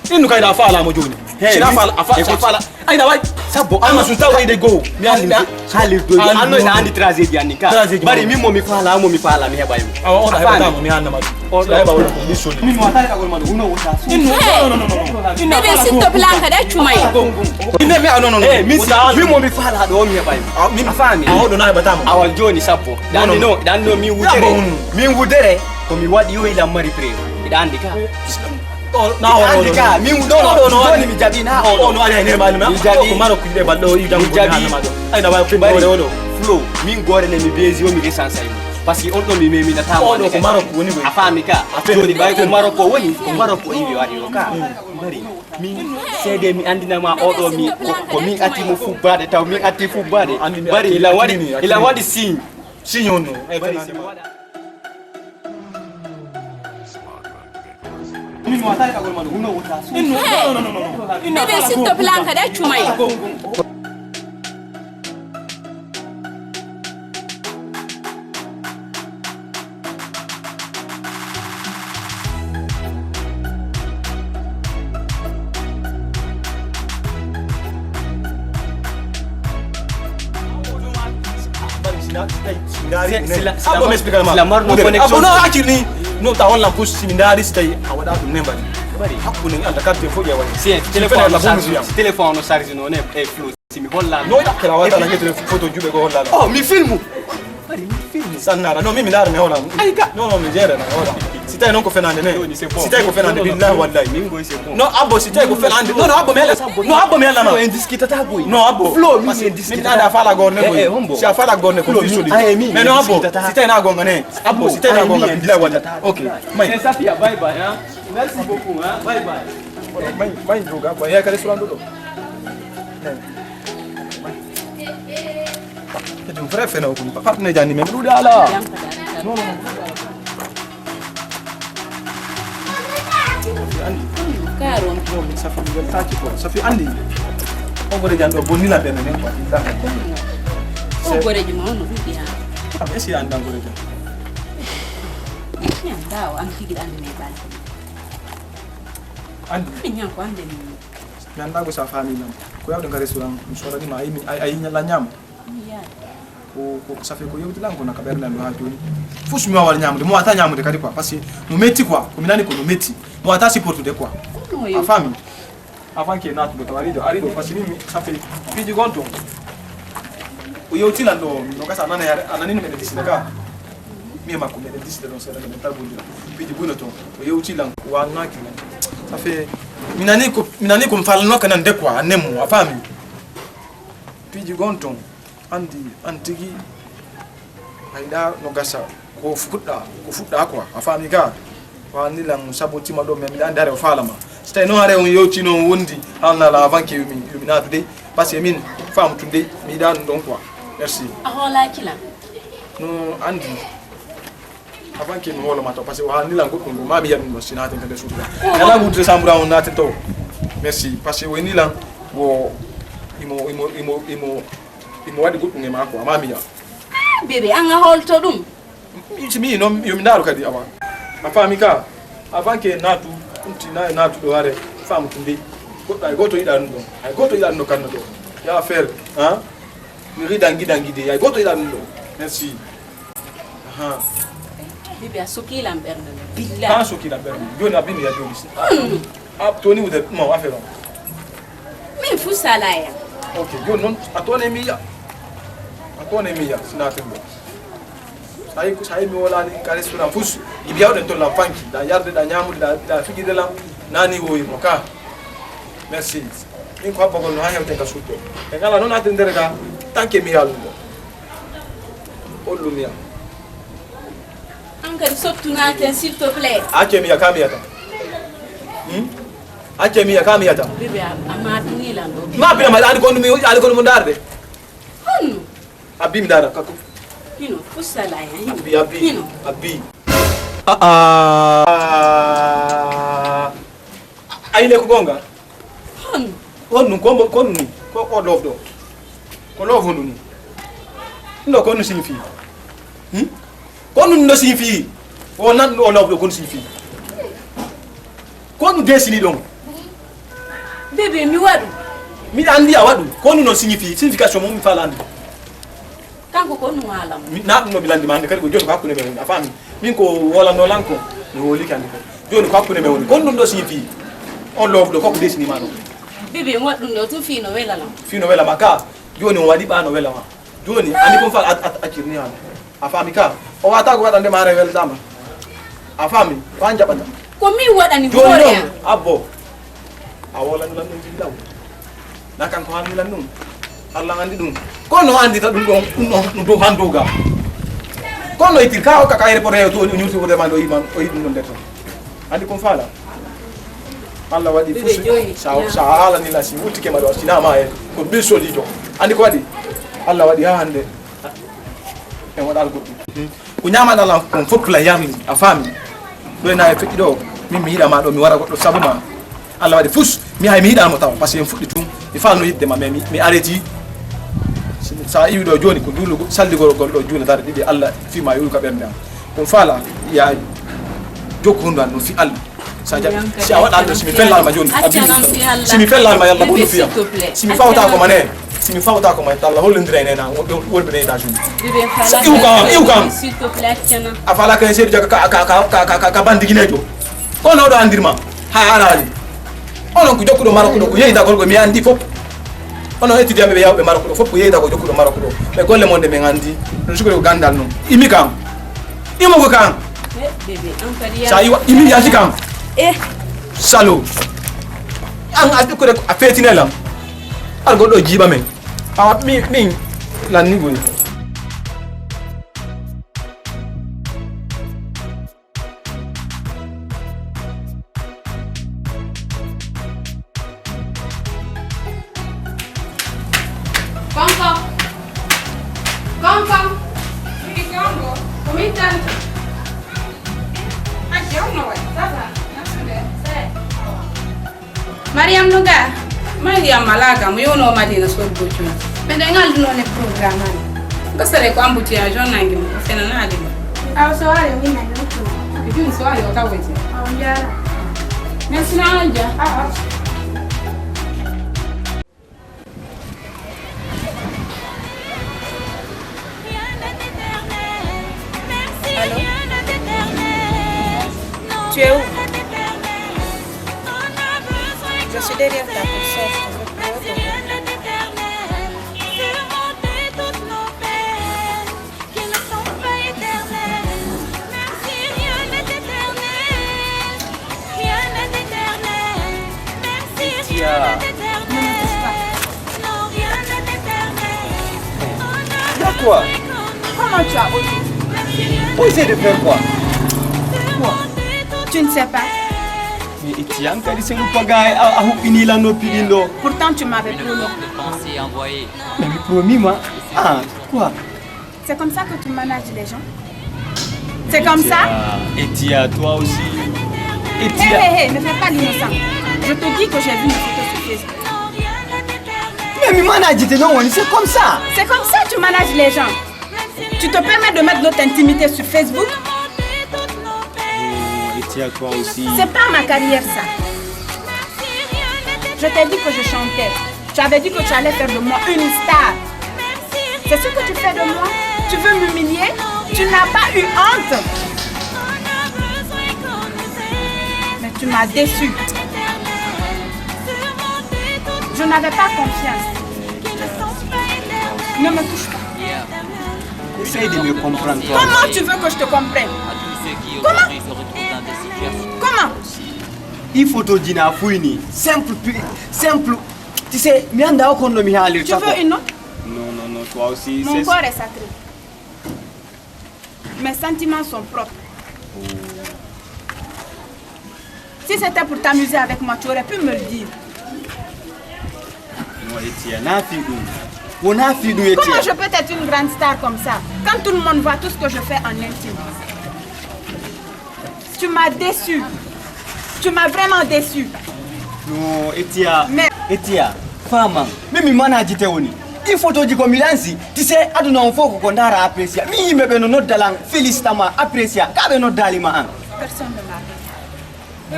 Inu kai da fa ala mo joni. Sina fa ala, fa ala. Ay na wai. Sa bo. Ama su ta wai de go. Mi ala. Haalirde. An no ina andi tragédie an ni ka. Bari min mo mi faala mo mi faala mi heɓay mo. Awa on a heɓata mo mi annama ɗum. Sila heɓa wona ko mi soli. Min mo a tawi kagol ma ɗum huno wota. Inno. Non, non, non, non. Bébé, s'il te plaît, an kadi accu may. Inno mi a non, non, non. Eh, min si min mo mi faala ɗo mi heɓay mo. A faami? A oɗo na heɓata mo. Awa joni sappo. Ɗan no, ɗan no min wudere. Min wudere ko mi waɗi yo ilam mari preuve. Iɗa andi ka. Andi ka, min ɗo no ɗo no woni mi jaɓi na o ɗo no ari ne mali ma. Mi jaɓi ko maro kuɗe balɗo i jam ko na ma ɗo. Ay na wa pin gore o ɗo. Flo, min gore ne mi bezi o mi resansa mo. Parce que on ɗo mi memi na tamo. O ɗo ko maro ko woni. A faami ka. Joni bay ko maro ko woni, ko maro ko iwi wari o ka. Bari min seede mi andina ma o ɗo mi ko min ati mo fubbade taw min ati fubbade. Bari ila wadi ila wadi signe. Signor no. Bébé, s'il te plaît, an kadi accu may. Abbo mi explique ma. Abbo no accir ni. No ta walla pus si mi ndaari si tawi a waɗa ɗum ne mbaɗi. Hakkunde ni anda carte fof ƴeewa. Si téléphone no charge, si téléphone no charge no ne e flou. Si mi holla. No ƴakkela wata na ƴettude photo juuɓe ko holla. Oh mi filmu. Bari mi filmu. Sannara no mi mi ndaara mi holla. Ay ga. No no mi jeere na holla. Si tawi noon ko fenaande ne. Si tawi ko fenaande billahi wallahi. Min goy c'est bon. No abbo si tawi ko fenaande. No no abbo mi hela. No abbo mi hela ma. En discutata goy. No abbo. Flo mi en discutata. Min anda fala gorne goy. Si a fala gorne ko mi soli. Mais no abbo si tawi na gonga ne. Abbo si tawi na gonga billahi wallahi. Ok. May. C'est Safia, bye bye hein. Merci beaucoup hein. Bye bye. May may joga ko ya kare surando do. Eɗum vrai fena o ɗum partenaire jani men ɗuuɗe ala. Non non. Safi andi. Karon. Safi weltaki ko safi andi. O gore jan ɗo bonni la bene nen quoi. O goreji ma on no ɗuɗi ha. Am esi andan gore jan. Yan dawo an tigi andi me bal. Andi. Yan ko ande mi. Mi anndaa ko so a faamii lan. Ko yawde nga restaurant mi soodanii ma a yi a yi la ñaama. Ko ko ça fait ko yewti lan ko naka ɓernde an ɗo haa jooni. Fof so mi waawaa ñaamude mi waawataa ñaamude kadi quoi parce que no metti quoi ko mi nani ko no metti mi waawataa supportude quoi. A faamii. Avant que naatude taw ari ɗo ari ɗo parce que min ça fait piiji gon toon. O yewti lan ɗo no gasa a nana a nani no meɗen diside ka. Mi e makko meɗen diside ɗon seeɗa meɗen tarbondira piiji buy no toon. O yewti lan o waalnaaki lan. Ça fait mi nani ko mi nani ko mi faalanoka nan de quoi a nemmo a faami. Piiji gon toon anndi an tigi. Hayɗa no gasa ko fuɗɗa ko fuɗɗa quoi a faami ka. Waalni lan sabotima ɗo mais miɗa anndi hare o faalama. So tawi noon hare on yewti noon wondi haalnala avant que yomi yomi naatu dey. Parce que min faamu tun dey mi yiɗa ɗum ɗon quoi. Merci. A hoolaaki lan. No anndi. Avant que mi hooloma taw parce que o haalni lan goɗɗum ngo ma mi yiya ɗum ɗon si naaten ka nder suudu ka. Ala wudde sambura on naaten taw. Merci parce que o inni lan wo imo imo imo imo imo waɗi goɗɗum e maako ama mi yiya. Bébé an a hoolto ɗum. Si mi yiyi noon yomi ndaaru kadi awa. A faami ka avant que naatu ɗum ti na naatu ɗo hare faamu tun dey. Goɗɗo hay gooto yiɗa ɗum ɗon hay gooto yiɗa ɗum ɗo kanno ɗo. Ya affaire. Mi rida ngida ngide hay gooto yiɗa ɗum ɗo. Merci. Aha. Bibi a sokilam ɓernde nde billahi. An sokilam ɓernde jooni a bimi ya jooni si a toni wude ma affaire on. Min fu salaya. Ok jooni noon a tone mi ya a tone mi ya sinaten ɗo. Sayi sayi mi wolani ka restaurant fus ibi yawɗen tollam fanki da yarde da ñamude da da fijirde lam nani woyirmo ka. Merci. Min ko habbagol no ha hewten ka suddo e ngala noon adde nder ga tanke mi yallumo. Hollumiya. An kadi sottunaten s'il te plaît. Acce miya ka miyata. Hmm? Acce miya ka miyata. Bibi a matini lan do. Ma bila ma ali konu mi ali konu mo darde. Honno? Abbi mi dara kako. Hino fusala ya hino. Abbi abbi. Hino. Abbi. Ah ah. Ayile ko gonga. Hon. Hon ɗum ko ko ɗum ni ko ko love ɗo. Ko love honɗum ni. Ɗum ɗo ko ɗum signifie. Hmm? Ko ɗum ɗo signifie. O nan ɗo love ɗo ko ɗum signifie. Ko ɗum desini ɗon. Bébé mi waɗu. Miɗa andi a waɗu. Ko ɗum ɗo signifie. Signification mum mi fala andi. Kanko ko ɗum haalam. Na ɗum no mi landi ma hannde kadi ko jooni ko hakkunde men woni a faami min ko wolanno lan ko mi woliki hannde kadi jooni ko hakkunde men woni kon ɗum ɗo signifie on love ɗo koko desini ma ɗo. Bibi mi waɗi ɗum ɗo tun fii no wela lan. Fii no wela ma ka jooni on waɗi ɓa no wela ma jooni andi kon fa accirni hannde a faami ka o wata ko waɗande ma hare weldama a faami ko an jaɓata. Ko min waɗani jooni hoore noon am. Abbo a wolani lan ɗum jiɗi law. Na kanko haalni lan ɗum. Allah anndi ɗum. Kono anndita ɗum ɗon ɗum ɗon ɗum dow han dow ga. Kono ittir ka hokka ka aéroport he to o ñuuti wode ma ɗo yiman o yiɗi ɗum ɗon nder ton. Anndi kon faala. Allah waɗi fof sa sa haalani lan si wuttike ma ɗo sinama e ko bil solijo. Anndi ko waɗi. Allah waɗi ha hannde. En waɗaali goɗɗum. Ko ñaamaɗa lan kon fof la yarli, a faami. Ɗo e na e feƴƴi ɗo, min mi yiɗa ma ɗo, mi wara goɗɗo sabu ma. Allah waɗi fus, mi hay mi yiɗa mo taw, parce que en fuɗɗi tun. Mi faalno yiɗde ma, mais mi, mi arrêti. Sa iwi ɗo jooni, ko juulugol, salligol gol ɗo juule dare ɗiɗi, Allah fii ma yuwi ka ɓernde am. Ɗum faala, ya jokku hundu an no fi Allah. Sa jaɓi, si a waɗa ɗum, si mi fellaali ma jooni, a bindi. Si mi fellaali ma, yalla bonno fiya. Si mi fawta ko ma ne, si mi fawta ko ma, yalla hollondira e nena, wonɓe ne États-Unis. Sa iwu kam, iwu kam. A faala kan seedu jaga ka, ka, ka bandi ginejo. Kono oɗo andirma, ha araali. Onon ko jokkuɗo Maroko ɗo, ko yeydagol ko mi andi fof. Onon étudiant ɓe yawɓe Maroko ɗo, fof ko yeydagol jokkuɗo Maroko ɗo. Ɓe golle mon ɗe min andi. Ɗum sukori ko gandal non. Imi kam. Imo ko kam. Sa iwa, imi yaji kam. Eh. Salo. An a ɗukkude a fetine lam. Ar goɗɗo jiiɓa men. Awa mi, min lanni goni. Konko. Konko. Wi Konko. Ko min tan. A jawno waɗi. Sasa. Nasude. Sey. Mariam no ga? Mariam alaa ga, mo yewno Madina sodgo cuuɗi. Miɗen ngalduno ne programme an. Gasare ko embouteillage on nangi mo, o fenanaade mo. Awa so waari o winnani mo cuuɗi. Ko jun so waari o tawoyte. Awa njaara. Merci na anja. Awa. Allô? Tu es où? Je suis derrière ta console. Qui ne sont pas éternels, même si rien n'est éternel, rien n'est éternel, même si rien n'est éternel. Non, rien n'est éternel. Il y a quoi? Comment tu as osé? Pour essayer de faire quoi? Quoi? Tu ne sais pas. Mais Etienne, kadi c'est le pagaille, a, a huɓɓini la noppi ɗin ɗo. Pourtant, tu m'avais promis. Mais mi promis ma. Ah, quoi? C'est comme ça que tu manages les gens? C'est comme ça? Etia, Etia, toi aussi. Hé, Etia. Hé, hé, ne fais pas l'innocent. Je te dis que j'ai vu une photo sur Facebook. Mais mi manage te non, c'est comme ça. C'est comme ça que tu manages les gens. Tu te permets de mettre notre intimité sur Facebook? Oh, Etia, toi aussi. C'est pas ma carrière, ça. Je t'ai dit que je chantais. Tu avais dit que tu allais faire de moi une star. C'est ce que tu fais de moi? Tu veux m'humilier? Tu n'as pas eu honte? Mais tu m'as déçu. Je n'avais pas confiance. Ne me touche pas. Essaye de me comprendre, toi. Comment tu veux que je te comprenne? Comment? Comment? I photo ji na fuyni. Simple, pi-, simple. Tu sais, mi anda o kono mi haalirta. Tu veux une autre? Non, non, non, toi aussi. Mon corps est sacré. Mes sentiments sont propres. Si c'était pour t'amuser avec moi, tu aurais pu me le dire. Non, Etia, na fi ɗum. Wona fi ɗum, Etia. Comment je peux être une grande star comme ça, quand tout le monde voit tout ce que je fais en intime? Tu m'as déçu. Tu m'as vraiment déçu. Non, Etia. Mais Etia, femme, mais mi manage te woni. I photo ji ko mi lansi, tu sais, aduna on fof ko ndara apprécier. Mi yimɓe ɓe no nodda lan, félicita ma, apprécier. Ka ɓe noddali ma an. Personne ne m'appelle.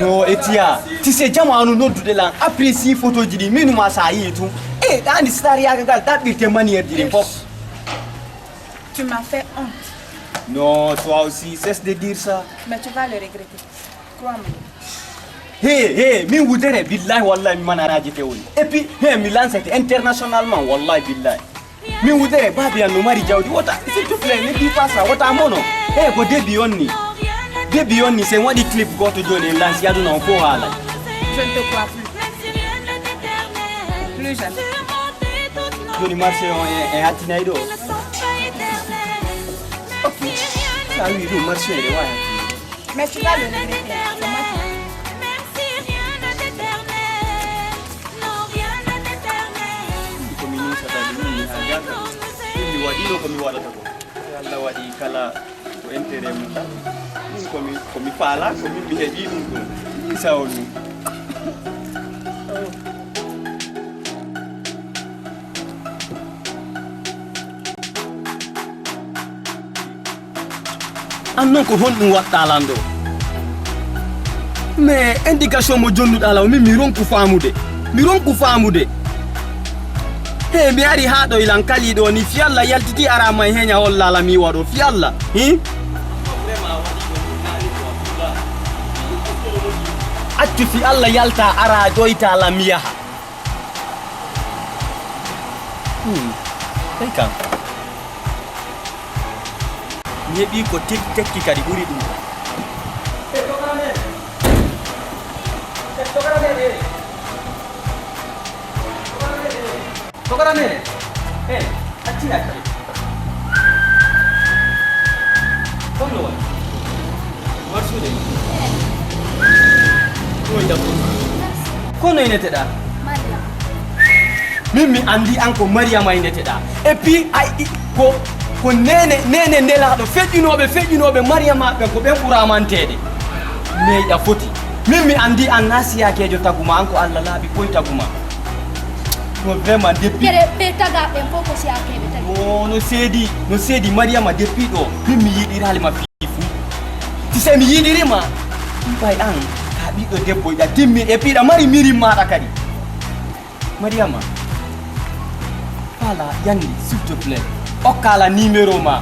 Non, Etia, tu sais, jamaanu noddude lan, apprécier photo ji ɗi, minu ma sa yi tun. Eh, ɗa andi star yaga gal ɗaɓɓirte manière ji ɗin fof. Tu m'as fait honte. Non, toi aussi, cesse de dire ça. Mais tu vas le regretter. Crois-moi. He, he, min wudere, billahi, wallahi, mi manaraji te woni. Et puis, he, mi lancete internationalement, wallahi, billahi. Min wudere, babi an no mari jawdi, wota, s'il te plaît, ne dis pas ça, wota mono. He, ko début on ni. Début on ni, sen waɗi clip goto joni, en lanci aduna on fof haala. Je ne te crois plus. Plus jamais. Joni marché on e, e hattinay ɗo. Ok. Sa wi ɗum marché on e wawi hattinay. Mais tu vas le regretter. C'est moi qui... Ko mi nimsata ɗum, mi hajata. Ɗum mi waɗino ko mi waɗata ko. Yo Allah Waɗi kala ko intérêt mum tan. Min ko mi, ko mi faala, ko min mi heɓi ɗum ɗum. Min sawo ɗum. An noon ko honɗum waɗɗaa lan ɗo? Mais indication mo jonnuɗaa lan o, min mi ronku faamude. Mi ronku faamude. He, mi ari haa ɗo ilan kalii ɗo ni, fii Alla yaltitii araa may heña hollaa lan mi waɗo, fii Alla. Hi? Accu fii Alla yaltaa araa ƴoytaa lan mi yaha. Hmm. Ɓay kam. Mi heɓii ko tek-, tekki kadi ɓuri ɗum. Tokara mere. Eh, acci, acci. Kono woni? Warsude. Ko e dabbo? Kono ineteɗaa? Mariam. Min mi anndi an ko Mariama ineteɗaa. Et puis, ay, i, ko, ko neene, neene nelaaɗo, feƴƴinooɓe, feƴƴinooɓe Mariama ɓen, ko ɓen ɓuraa manteede. Meeɗa foti. Min mi anndi an na siyakeejo tagu ma, an ko Alla laaɓi koy tagu ma. No vraiment depuis. Kere ɓe tagaa ɓen fof ko siyakeeɓe tagi. No, no seedi, no seedi Mariama depuis ɗo. Min mi yiɗiraali ma fii fuu. Si se mi yiɗiri ma, ɓay an, ka ɓiɗɗo debbo iɗa timmi, et puis iɗa mari mirin maaɗa kadi. Mariama, faala yandi, s'il te plaît. Okkaa lan numéro ma.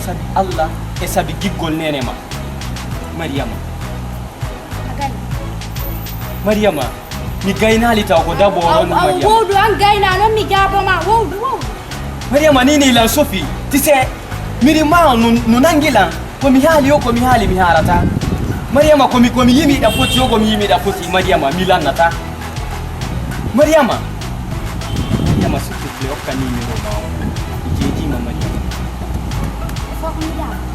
Sabi Alla e sabi giggol neene ma. Mariama. A gay. Mariama, mi gaynaali taw ko dabo o. Aw, non, aw, Mariama. Wowdu an gayna non mi jaabo ma. Wowdu, wowdu. Mariama, ni ni lan sofi. Ti se, miri ma no, no nangi lan. Ko mi haali o, ko mi haali mi haarata. Mariama, ko mi, ko mi yimi ɗa foti o, ko mi yimi ɗa foti. Mariama, mi lannata. Mariama. Mariama, s'il te plaît, okka numéro ma o. Mi jeeɗiima, Mariama. Fof ko mi jaabo.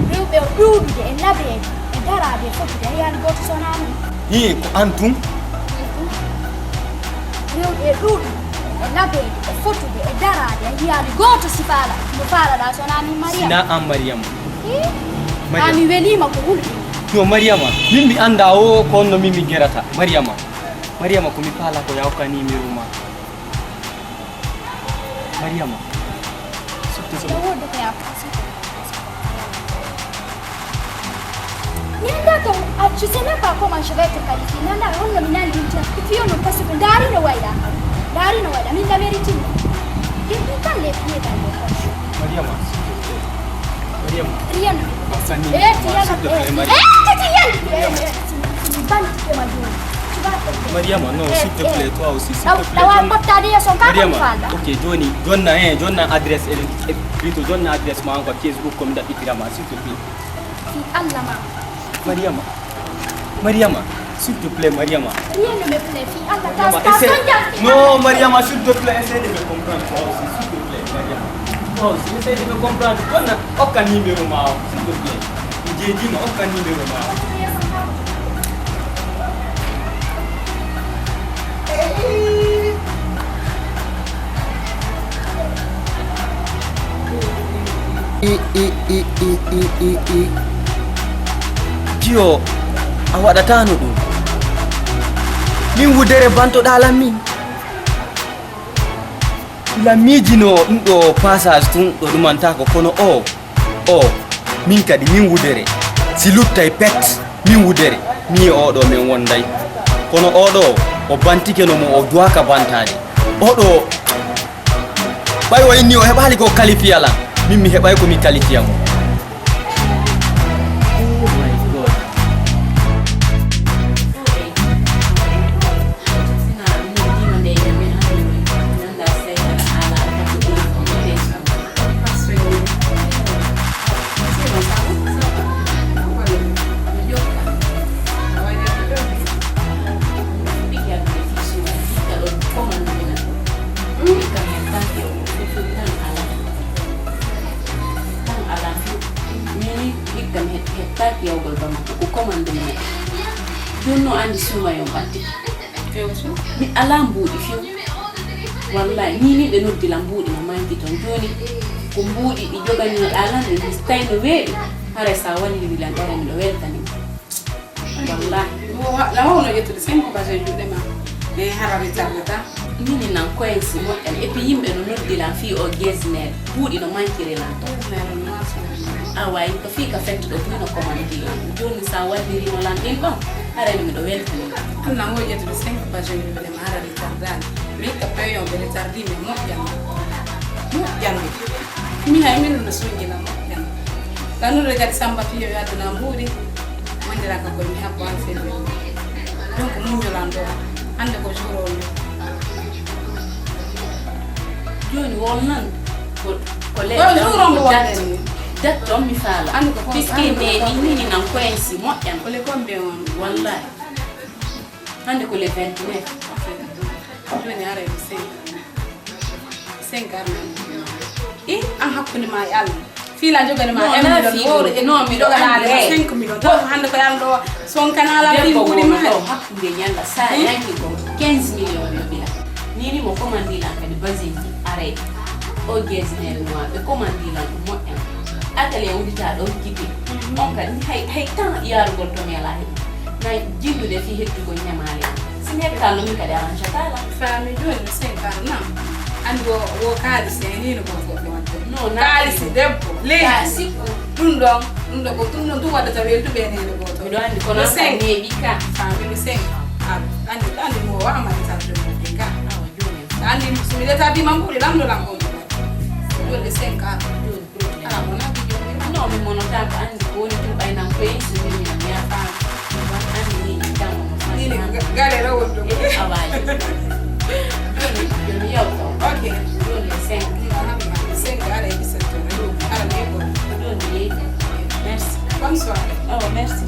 Rewɓe o ɗuuɗude e nabeede e daraade e fottude, a yiyaani gooto so wonaa min. Hii, ko an tun? Rewɓe e ɗuuɗude e nabeede e fottude e daraade, a yiyaani gooto si faala, mo faalaɗaa so wonaa min, Mariama. Sinaa an, Mariama. Hii? Mariama. A mi weliima ko wulde. Yo, Mariama, min mi anndaa o, ko on no min mi gerata. Mariama. Mariama, ko mi faala ko yaa okka numéro ma. Mariama. Sifte sifte. Ina woodi ko yaa okka, sifte. Mi anndaa to, ah, je sais même pas comment je vais te qualifier. Mi anndaa honno mi nani ɗum tan. Fiyo non parce que ndaari no wayɗa. Ndaari no wayɗa. Min la vérité. Depuis quand les pieds dans les poches? Mariama, s'il te plaît. Mariama. Rien ne me fait. Sani, eh, s'il te plaît, Mariama. Eh, Mariama. Eh, Mariama. Mariama, non, eh, s'il te plaît, toi aussi, s'il te plaît. Mariama, ok, joni, jonna, eh, jonna adresse, eh, eh, plutôt, jonna adresse ma, quoi, Facebook, comme d'habitude, ma, s'il te plaît. Fi Allah ma. Mariama. Mariama, s'il te plaît, Mariama. Rien ne me plaît, fi Allah, Mariama, ta, ta, essaie. Non, Mariama, s'il te plaît, essaie de me comprendre, toi aussi, s'il te plaît. Mariama. Toi aussi, essaye de me comprendre. Jonna, okka numéro ma o, s'il te plaît. Mi jeejima, okka numéro ma o. I, i, i, i, i, i, i. Jiyo, a waɗataano ɗum. Min wudere bantoɗaa lan min. Ila miijinoo ɗum ɗo passage tun ɗo ɗumantaako, kono o, o, min kadi min wudere. Si luttay pet, min wudere. Mi e oɗo men wonday. Kono oɗo, o bantike no mo o duwaka bantaade. Oɗo, ɓay o inni o heɓaali ko kalifiya lan, min mi heɓay ko mi kalifiya mo. Tan alaa few. Min hikka mi het-, hettaaki yawgol Bamako. Ko commande mi waɗi. Jooni no anndi suuma yo ɓatti. Mi alaa mbuuɗi few. Wallahi, ni ni ɓe noddi lan mbuuɗi no manki ton. Jooni, ko mbuuɗi ɗi joganiiɗaa lan, ɗi mistay no weeɓi. Haray sa walliri lan, ɗere miɗo weltani. Wallahi. Wo-, la wawno ƴettude cinq pages e juuɗe ma. E hara mi tarnata. Mini nan koyen si moƴƴan. Et puis yimɓe no noddi lan fii o gesner. Mbuuɗi no mankiri lan ton. Gesner no masu. Awa, ko fii ka fettuɗo buy no commande. Jooni sa wallirino lan ɗin ɗon. Haray no miɗo weltani. An nan wo ƴettude cinq pages e juuɗe ma, hara mi tarnata. Mi hikka peyon ɓe retardi mi moƴƴan. Moƴƴan. Mi hay min no sonjina moƴƴan. Ɗanude kadi Samba Piyo yo addana mbuuɗi. Wondiraa ka koye mi habbo an fewde. Donc muññolan ɗo. Hannde ko jour o ni. Jooni won nan ko, ko le-, Ko jour o mo date, wonɗen ni. Date on mi faala. Hannde ko kon, Puisque hannde ko ne kon. Ni, ni nan koyen si moƴƴan. Ko le combien on? Wallahi. Hannde ko le vingt-neuf. Ok. Jooni ara e le cinq. Cinq arna. I, an hakkunde ma e Allah. Fii la jogani ma un million wowde e non, mi joganaade ma cinq million. Taw hannde ko yalla ɗo sonkana la fii mbuuɗi ma. Ɗo hakkunde ñalla sa yanki ko quinze million yo bila. Ni ni mo commandi lan kadi basin ji aray. O gesner noir ɓe commandi lan ko moƴƴan. Atelier wudita ɗo kipe. On kadi hay, hay tan yarugol to mi ala heɓi. Na jinndude fii hettugol ñamaale. Si mi heɓi kala min kadi arrangata la. Faami jooni no cinq ans nan. Anndi wo, wo kaalisi e nii no goto goto watta. No, na kaalisi debbo, leydi. Ka sikku. Ɗum ɗon, ɗum ɗo ko ɗum ɗon ɗum waddata weltuɓe e neene goto. Miɗo anndi kono no cinq. Neeɓi ka. Faami no cinq. A anndi, anndi mo wa mari tarde mo ɗin ka. Awa jooni. Anndi so mi leta bi mambuɗi lamdo lambo. Jooni cinq ans. Jooni. Non, mi monotaako anndi ko woni tun ɓay nan ko yeeso min mi a faami. Wan anndi ni tan mo faami. Ni ga-, gale rawol ɗum. Awaji. Joni, joni yawta. Ok. Joni cinq. Cinq, ala e dix-sept heures. Ala ne ko. Joni. Merci. Bonne soirée. Oh, merci.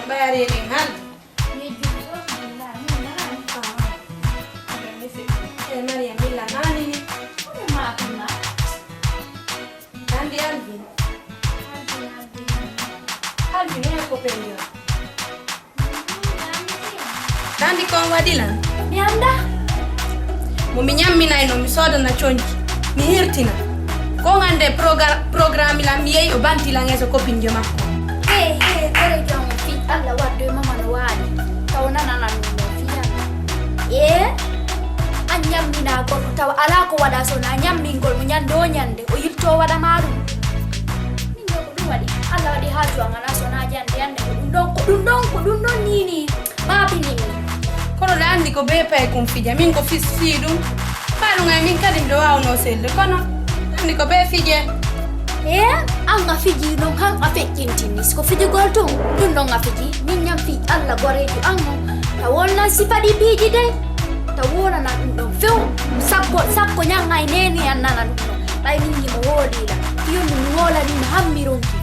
Ɓayari ni hal. Eh, Mariam, mi lamaani ni. Anndi Alvin? Alvin, oya ko pellel. Anndi ko on waɗi lan? Mi anndaa. Mo mi ñamminayno, mi soodana coñci, mi hirtina. Ko on anndi e progra-, programme lan, mi yehi o banti lan e so kopinjo makko. He, he, koreejo am o fii Alla waddoy mama no waali. Taw nananan ɗum ɗo fii Alla. Ee, an ñamminaa goɗɗo tawa alaa ko waɗaa so wonaa ñammingol mo ñannde o ñannde, o yiltoo waɗa maa ɗum. Min ɗo ko ɗum waɗi. Alla waɗi haaju an alaa so wonaa jannde, annde ko ɗum ɗon, ko ɗum ɗon, ko ɗum ɗon nii nii. Maapinimmi. Kono ɗa anndi ko bee paykun fija, min ko fis fii ɗum. Faa ɗum ay min kadi miɗo waawnoo selde, kono anndi ko bee fije. Ee, an a fijii non, han a feƴƴintinni. Si ko fijugol tun, ɗum ɗon a fijii. Min ñam fii Alla goreejo an non. Ta wonnan si paɗi piiji dey. Ta wonana ɗum ɗon few. Sakko, sakko ñan ay neeni an nana ɗum ɗon. Ɓay min ñi mo hoolii la. Yonnu mi hoolanii mo han mi ronki.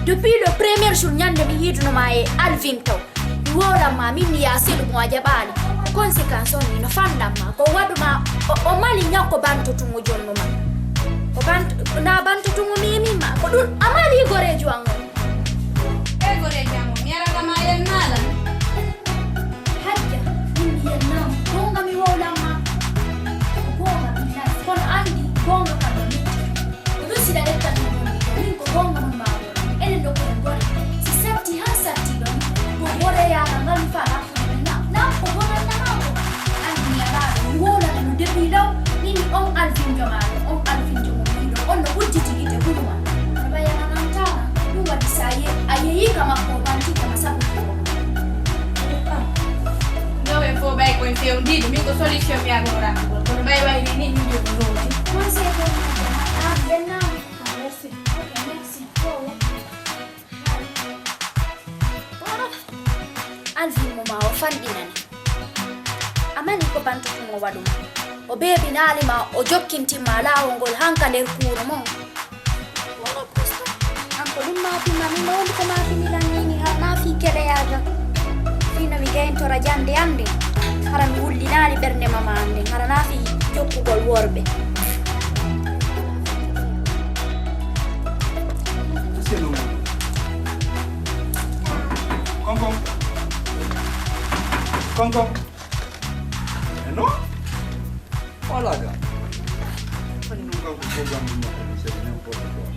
Depuis le premier jour ñande mi yiiduno ma e Alvin taw. Mi wowlan ma min mi yaa selu mo a jaɓaali. Ko conséquence on ni no fanɗan ma. Ko waɗu ma o, o mali ñakko banto tun o jonno ma. Ko banto, na banto tun o memi ma. Ko ɗum a mali goreejo an on. E goreejo an on, mi arata ma yen naalan. Hajja, min mi yen naam. Goonga mi wowlan ma. Ko goonga billahi. Kono anndi goonga kam no micci. Ko ɗum sila leptal mum ɗon ɗiɗo, min ko goonga mum maa ɗon. Enen ɗo koye gore. Si satti han satti ɗon, ko gore yaaka ngal mi faa hakkunde men na, na ko Solution mi aɗa waɗa ɗum. Kono ɓay wayri ni, min jooni looti. Conseil ko mi waɗa, ah, ɓenna. Ah, merci. Ok, merci. Oh, an filmu ma o fanɗinani. A mani ko bantutumo waɗuma. O beebinaali ma, o jokkintin ma laawol ngol hanka nder kuuru mon. Wala posta. An ko ɗum maafima, min ɗo woni ko maafini lan ni, mi ha maafi kele yaaja. Fino mi gayntora jande am nde. Hara mi wullinaali ɓernde mama am nde. Hara na fi jokkugol worɓe. Konkon. Konkon. Eh non. Voilà, gars. Fani non, gars, ko programme mo ko, c'est n'importe quoi.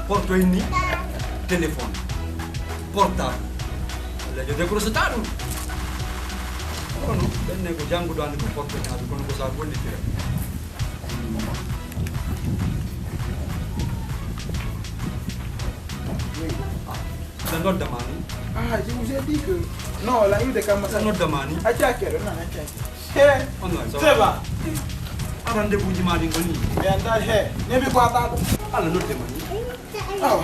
Porto inni téléphone portable. Walla yo décroché ta ɗum. Kono ɓenne ko jannguɗo andi ko porto ñaatu kono ko sa gollitira. La nodda ma ni. Ah, je vous ai dit que non, la eu de kamma. La nodda ma ni. A cakere non, a cakere. He. On va, ça va. Aran de buji ma ɗin ko ni. Mi anda he. Nebi ko ata ɗum. Ala nodde ma ni. Awa.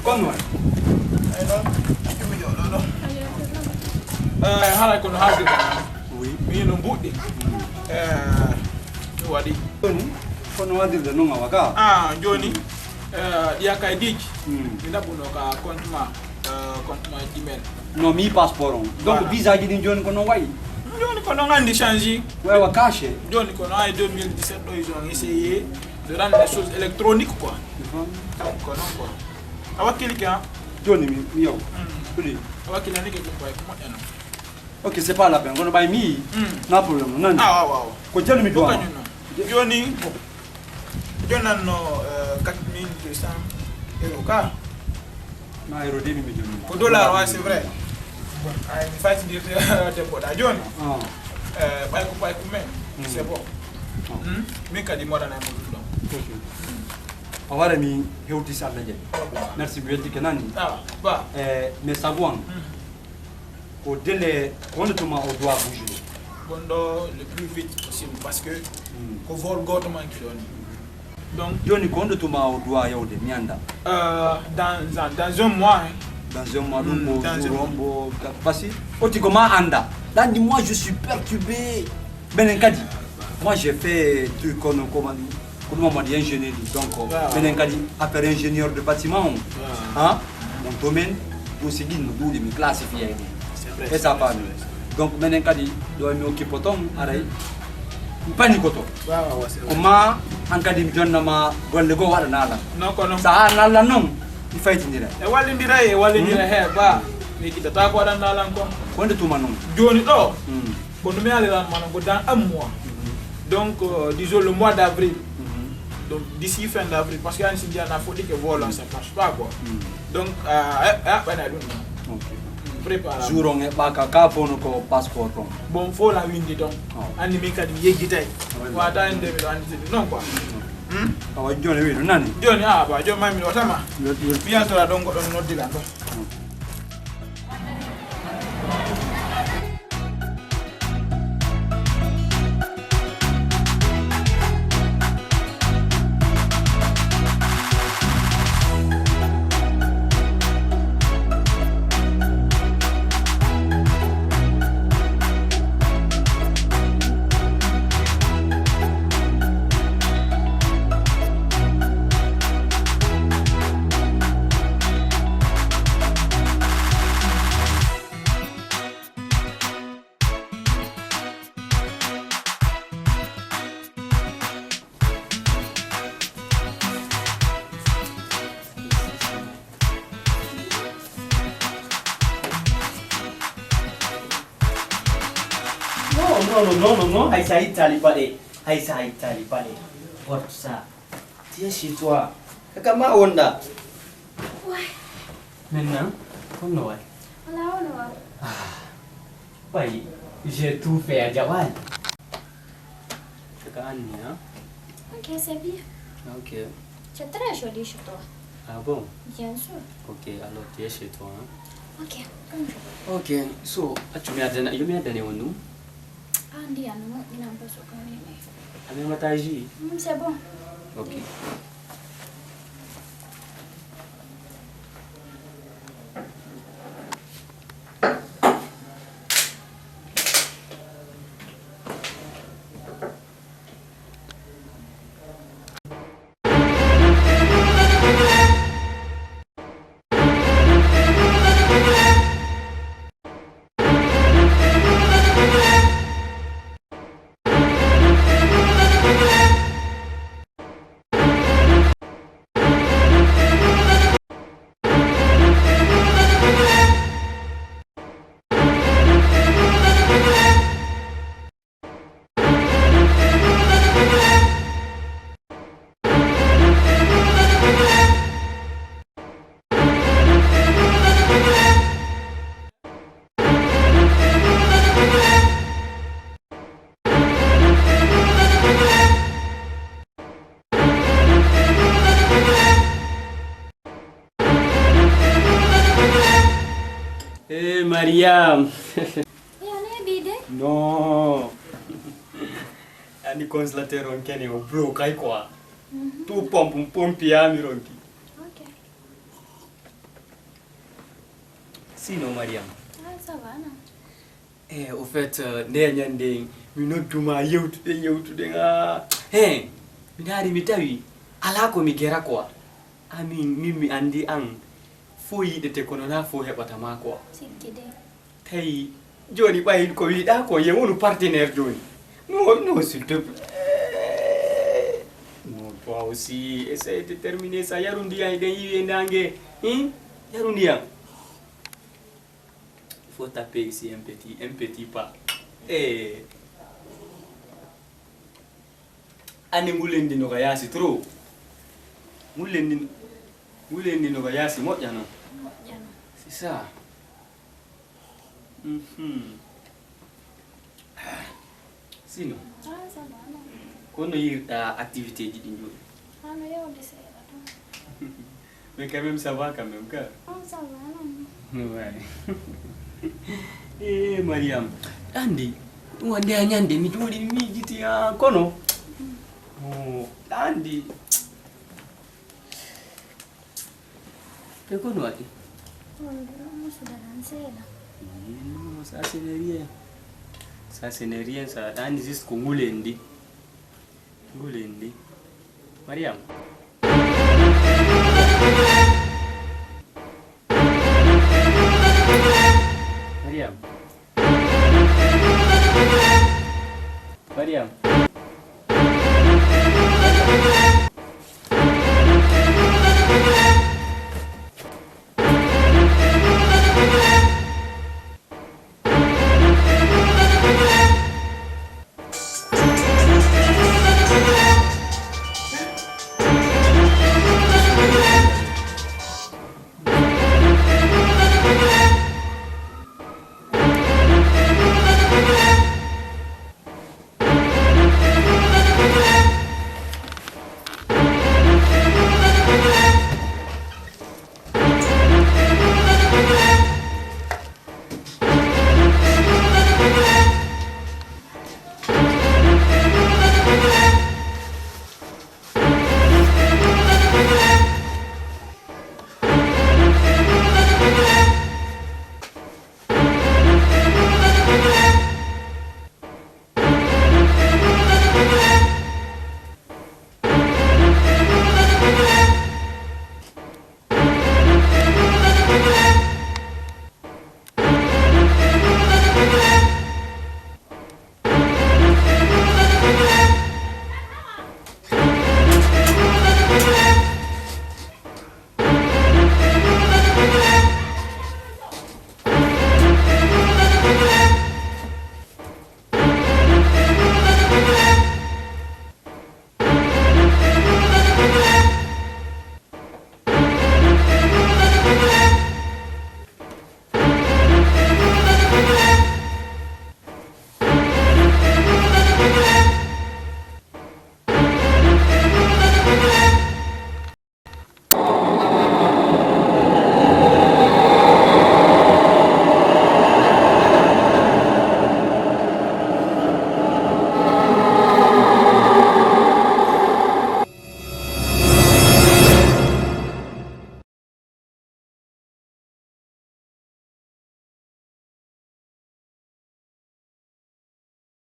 Kono waɗi? Ay noon, accu mi jooɗo ɗo. Eh, haray kono haalde ɗo. Oui. Mi yino mbuɗɗi. Eh, mi waɗi. Jooni, kono waɗirde noon awa ka? Ah, jooni, eh, ɗiya kaydiiji. Hmm. Mi naɓuno ka compte ma, eh, compte ma Gmail. Non, mi passeport on. Donc, voilà. Visa ji ɗin jooni ko noon wayi? Jooni ko noon anndi change. Wewa caché. Jooni ko noon ay deux mille dix-sept ɗo, ils ont essayé de rendre les choses électroniques, quoi. Mhm. Donc, ko noon, quoi. A wakkili ke, ah? Jooni mi, mi yaw. Mm. Kuli. A wakkili ni ke ko, quoi, ko moƴƴa noon. Ok, c'est pas la peine. Kono ɓay mi, mm, na problème, nani? Ah, waaw, waaw. Ko jani mi ko duwama. Kañum noon. Jooni, jooni nan no, euh, quatre mille deux cents euros ka. Na euro de mi, mi jonni. Ko dollar, ouais, c'est vrai. Ay, mi fayitindirde debbo ɗa jooni. Ah. Eh, ɓay ko, ɓay ko men. Mm. C'est bon. Ah. Hmm? Min kadi mi waɗanay mo ɗum ɗon. Ok. A wara mi hewti si Allah jaɓi. Merci, mi weltike nani. Ah, ba. Eh, mais sabu an. Hmm. Ko délai, ko honde tuma o doit bouger? Bon, ɗo le plus vite possible, parce que, hmm, ko vol gooto manki ɗo ni. Donc, jooni ko honde tuma o doit yawde, mi annda? Euh, dans, dans, dans un mois, hein. Dans un mois, hmm, ɗum ko dans un jour mois. On bo, parce que oti ko ma annda. Ɗan di moi, je suis perturbé. Menen kadi, moi, j'ai fait truc comme, comme, ko ɗum on waɗi ingénierie. Donc, waaw, menen kadi affaire ingénieur de bâtiment on. Waaw. Hein? Mon domaine, dossier ɗin no ɗuuɗi, mi classifié ɗi. C'est vrai, et ça c'est vrai, va, c'est vrai. Donc, menen kadi ɗo mi occupe toon, aray, mi pani ko to. Waaw, waaw, c'est vrai. Ko ma, an kadi mi jonna ma golle goo waɗana lan. Non, ko non. Sa an Allah non, mi faytindira. E wallindira, e wallindira, hmm, he, ba. Mi kittata ko waɗana lan ko. Ko nde tuma non? Jooni ɗo. Hmm. Bon, no mi haaliran ma non ko dans un mois. Mhm. Donc, euh, disons le mois d'avril. Mhm. Donc, d'ici fin d'avril, parce que an si ndiyan na foɗɗike vol on, ça marche pas, quoi. Mhm. Donc, euh, a, a, ɓana ɗum non. Ok. Mm, prépare. Jour on e ɓaka, ka fof no ko passeport on. Bon, fof la windi donc. Oh. Anni min kadi mi yeggitay. Ah, oui. Wata en de miɗo anndi ɗum non, quoi. Mm. Hmm? Awa, jooni wi ɗum nani? Jooni, ah, ba, jooni ma miɗo tama. Yo, yo. Mi yaltora ɗon goɗɗo noddiran ɗon. Mm. Non, non, non, non, non, non, hay sa ittaali paɗe, hay sa ittaali paɗe. Porte ça. Tiens chez toi. Kaka ma wonda. Ouais. Maintenant, comme no waɗi? Laawol o. Ɓay, j'ai tout fait, a jaɓaani. C'est que Annie, hein? Ok, c'est bien. Ok. C'est très joli chez toi. Ah bon? Bien sûr. Ok, alors tu es chez toi, hein? Ok, comme je veux. Ok, so, accu mi addana, yo mi addane on ɗum. Ah, ndiyan no moƴƴinan ko so ɗum woni. A memata jus? Mm, c'est bon. Ok. Eh, Mariam. Iyo, neeɓi de. Non. Ani congélateur on kene o bloqué quoi. Mhm. Tout pompe, pompe ya mi ronki. Ok. Sinon, Mariam. Ah, ça va, non? Eh, au fait, euh, nde ñande mi nodduma yewtude, yewtude, ah. He, mi ndaari mi tawi alaa ko mi gera quoi. Amin, min mi anndi an fo yiɗete kono na fo heɓata ma quoi. Sikki de. Tawi jooni ɓay ko wiɗa ko ye wonu partenaire jooni. Non, non, s'il te plaît. Non, toi aussi, essaye de terminer ça. Yaru ndiyan eɗen yiwi e nangue. Hin? Yaru ndiyan. Il faut taper ici un petit, un petit pas. Eh. Anni ngulendi no ka yaasi trop. Ngulendi, ngulendi no ka yaasi moƴƴa non. Moƴƴa non. C'est ça. Mhm. Sinon, ah, ça va, non. Kono yirɗa activité ji ɗi jooni? Ah, no yawde seeɗa tan. Mais quand même, ça va quand même, ka? Ah, ça va, non. Ouais. Eh, Mariam, andi, ɗum wonde a ñande, mi jooɗi, mi miijiti, ah, kono. Oh, andi. E ko no waɗi? On ɗo musude tan seeɗa. Non, ça, ce n'est rien. Ça, ce n'est rien, ça. Ɗaani juste ko ngulendi. Ngulendi. Mariam. Mariam. Mariam.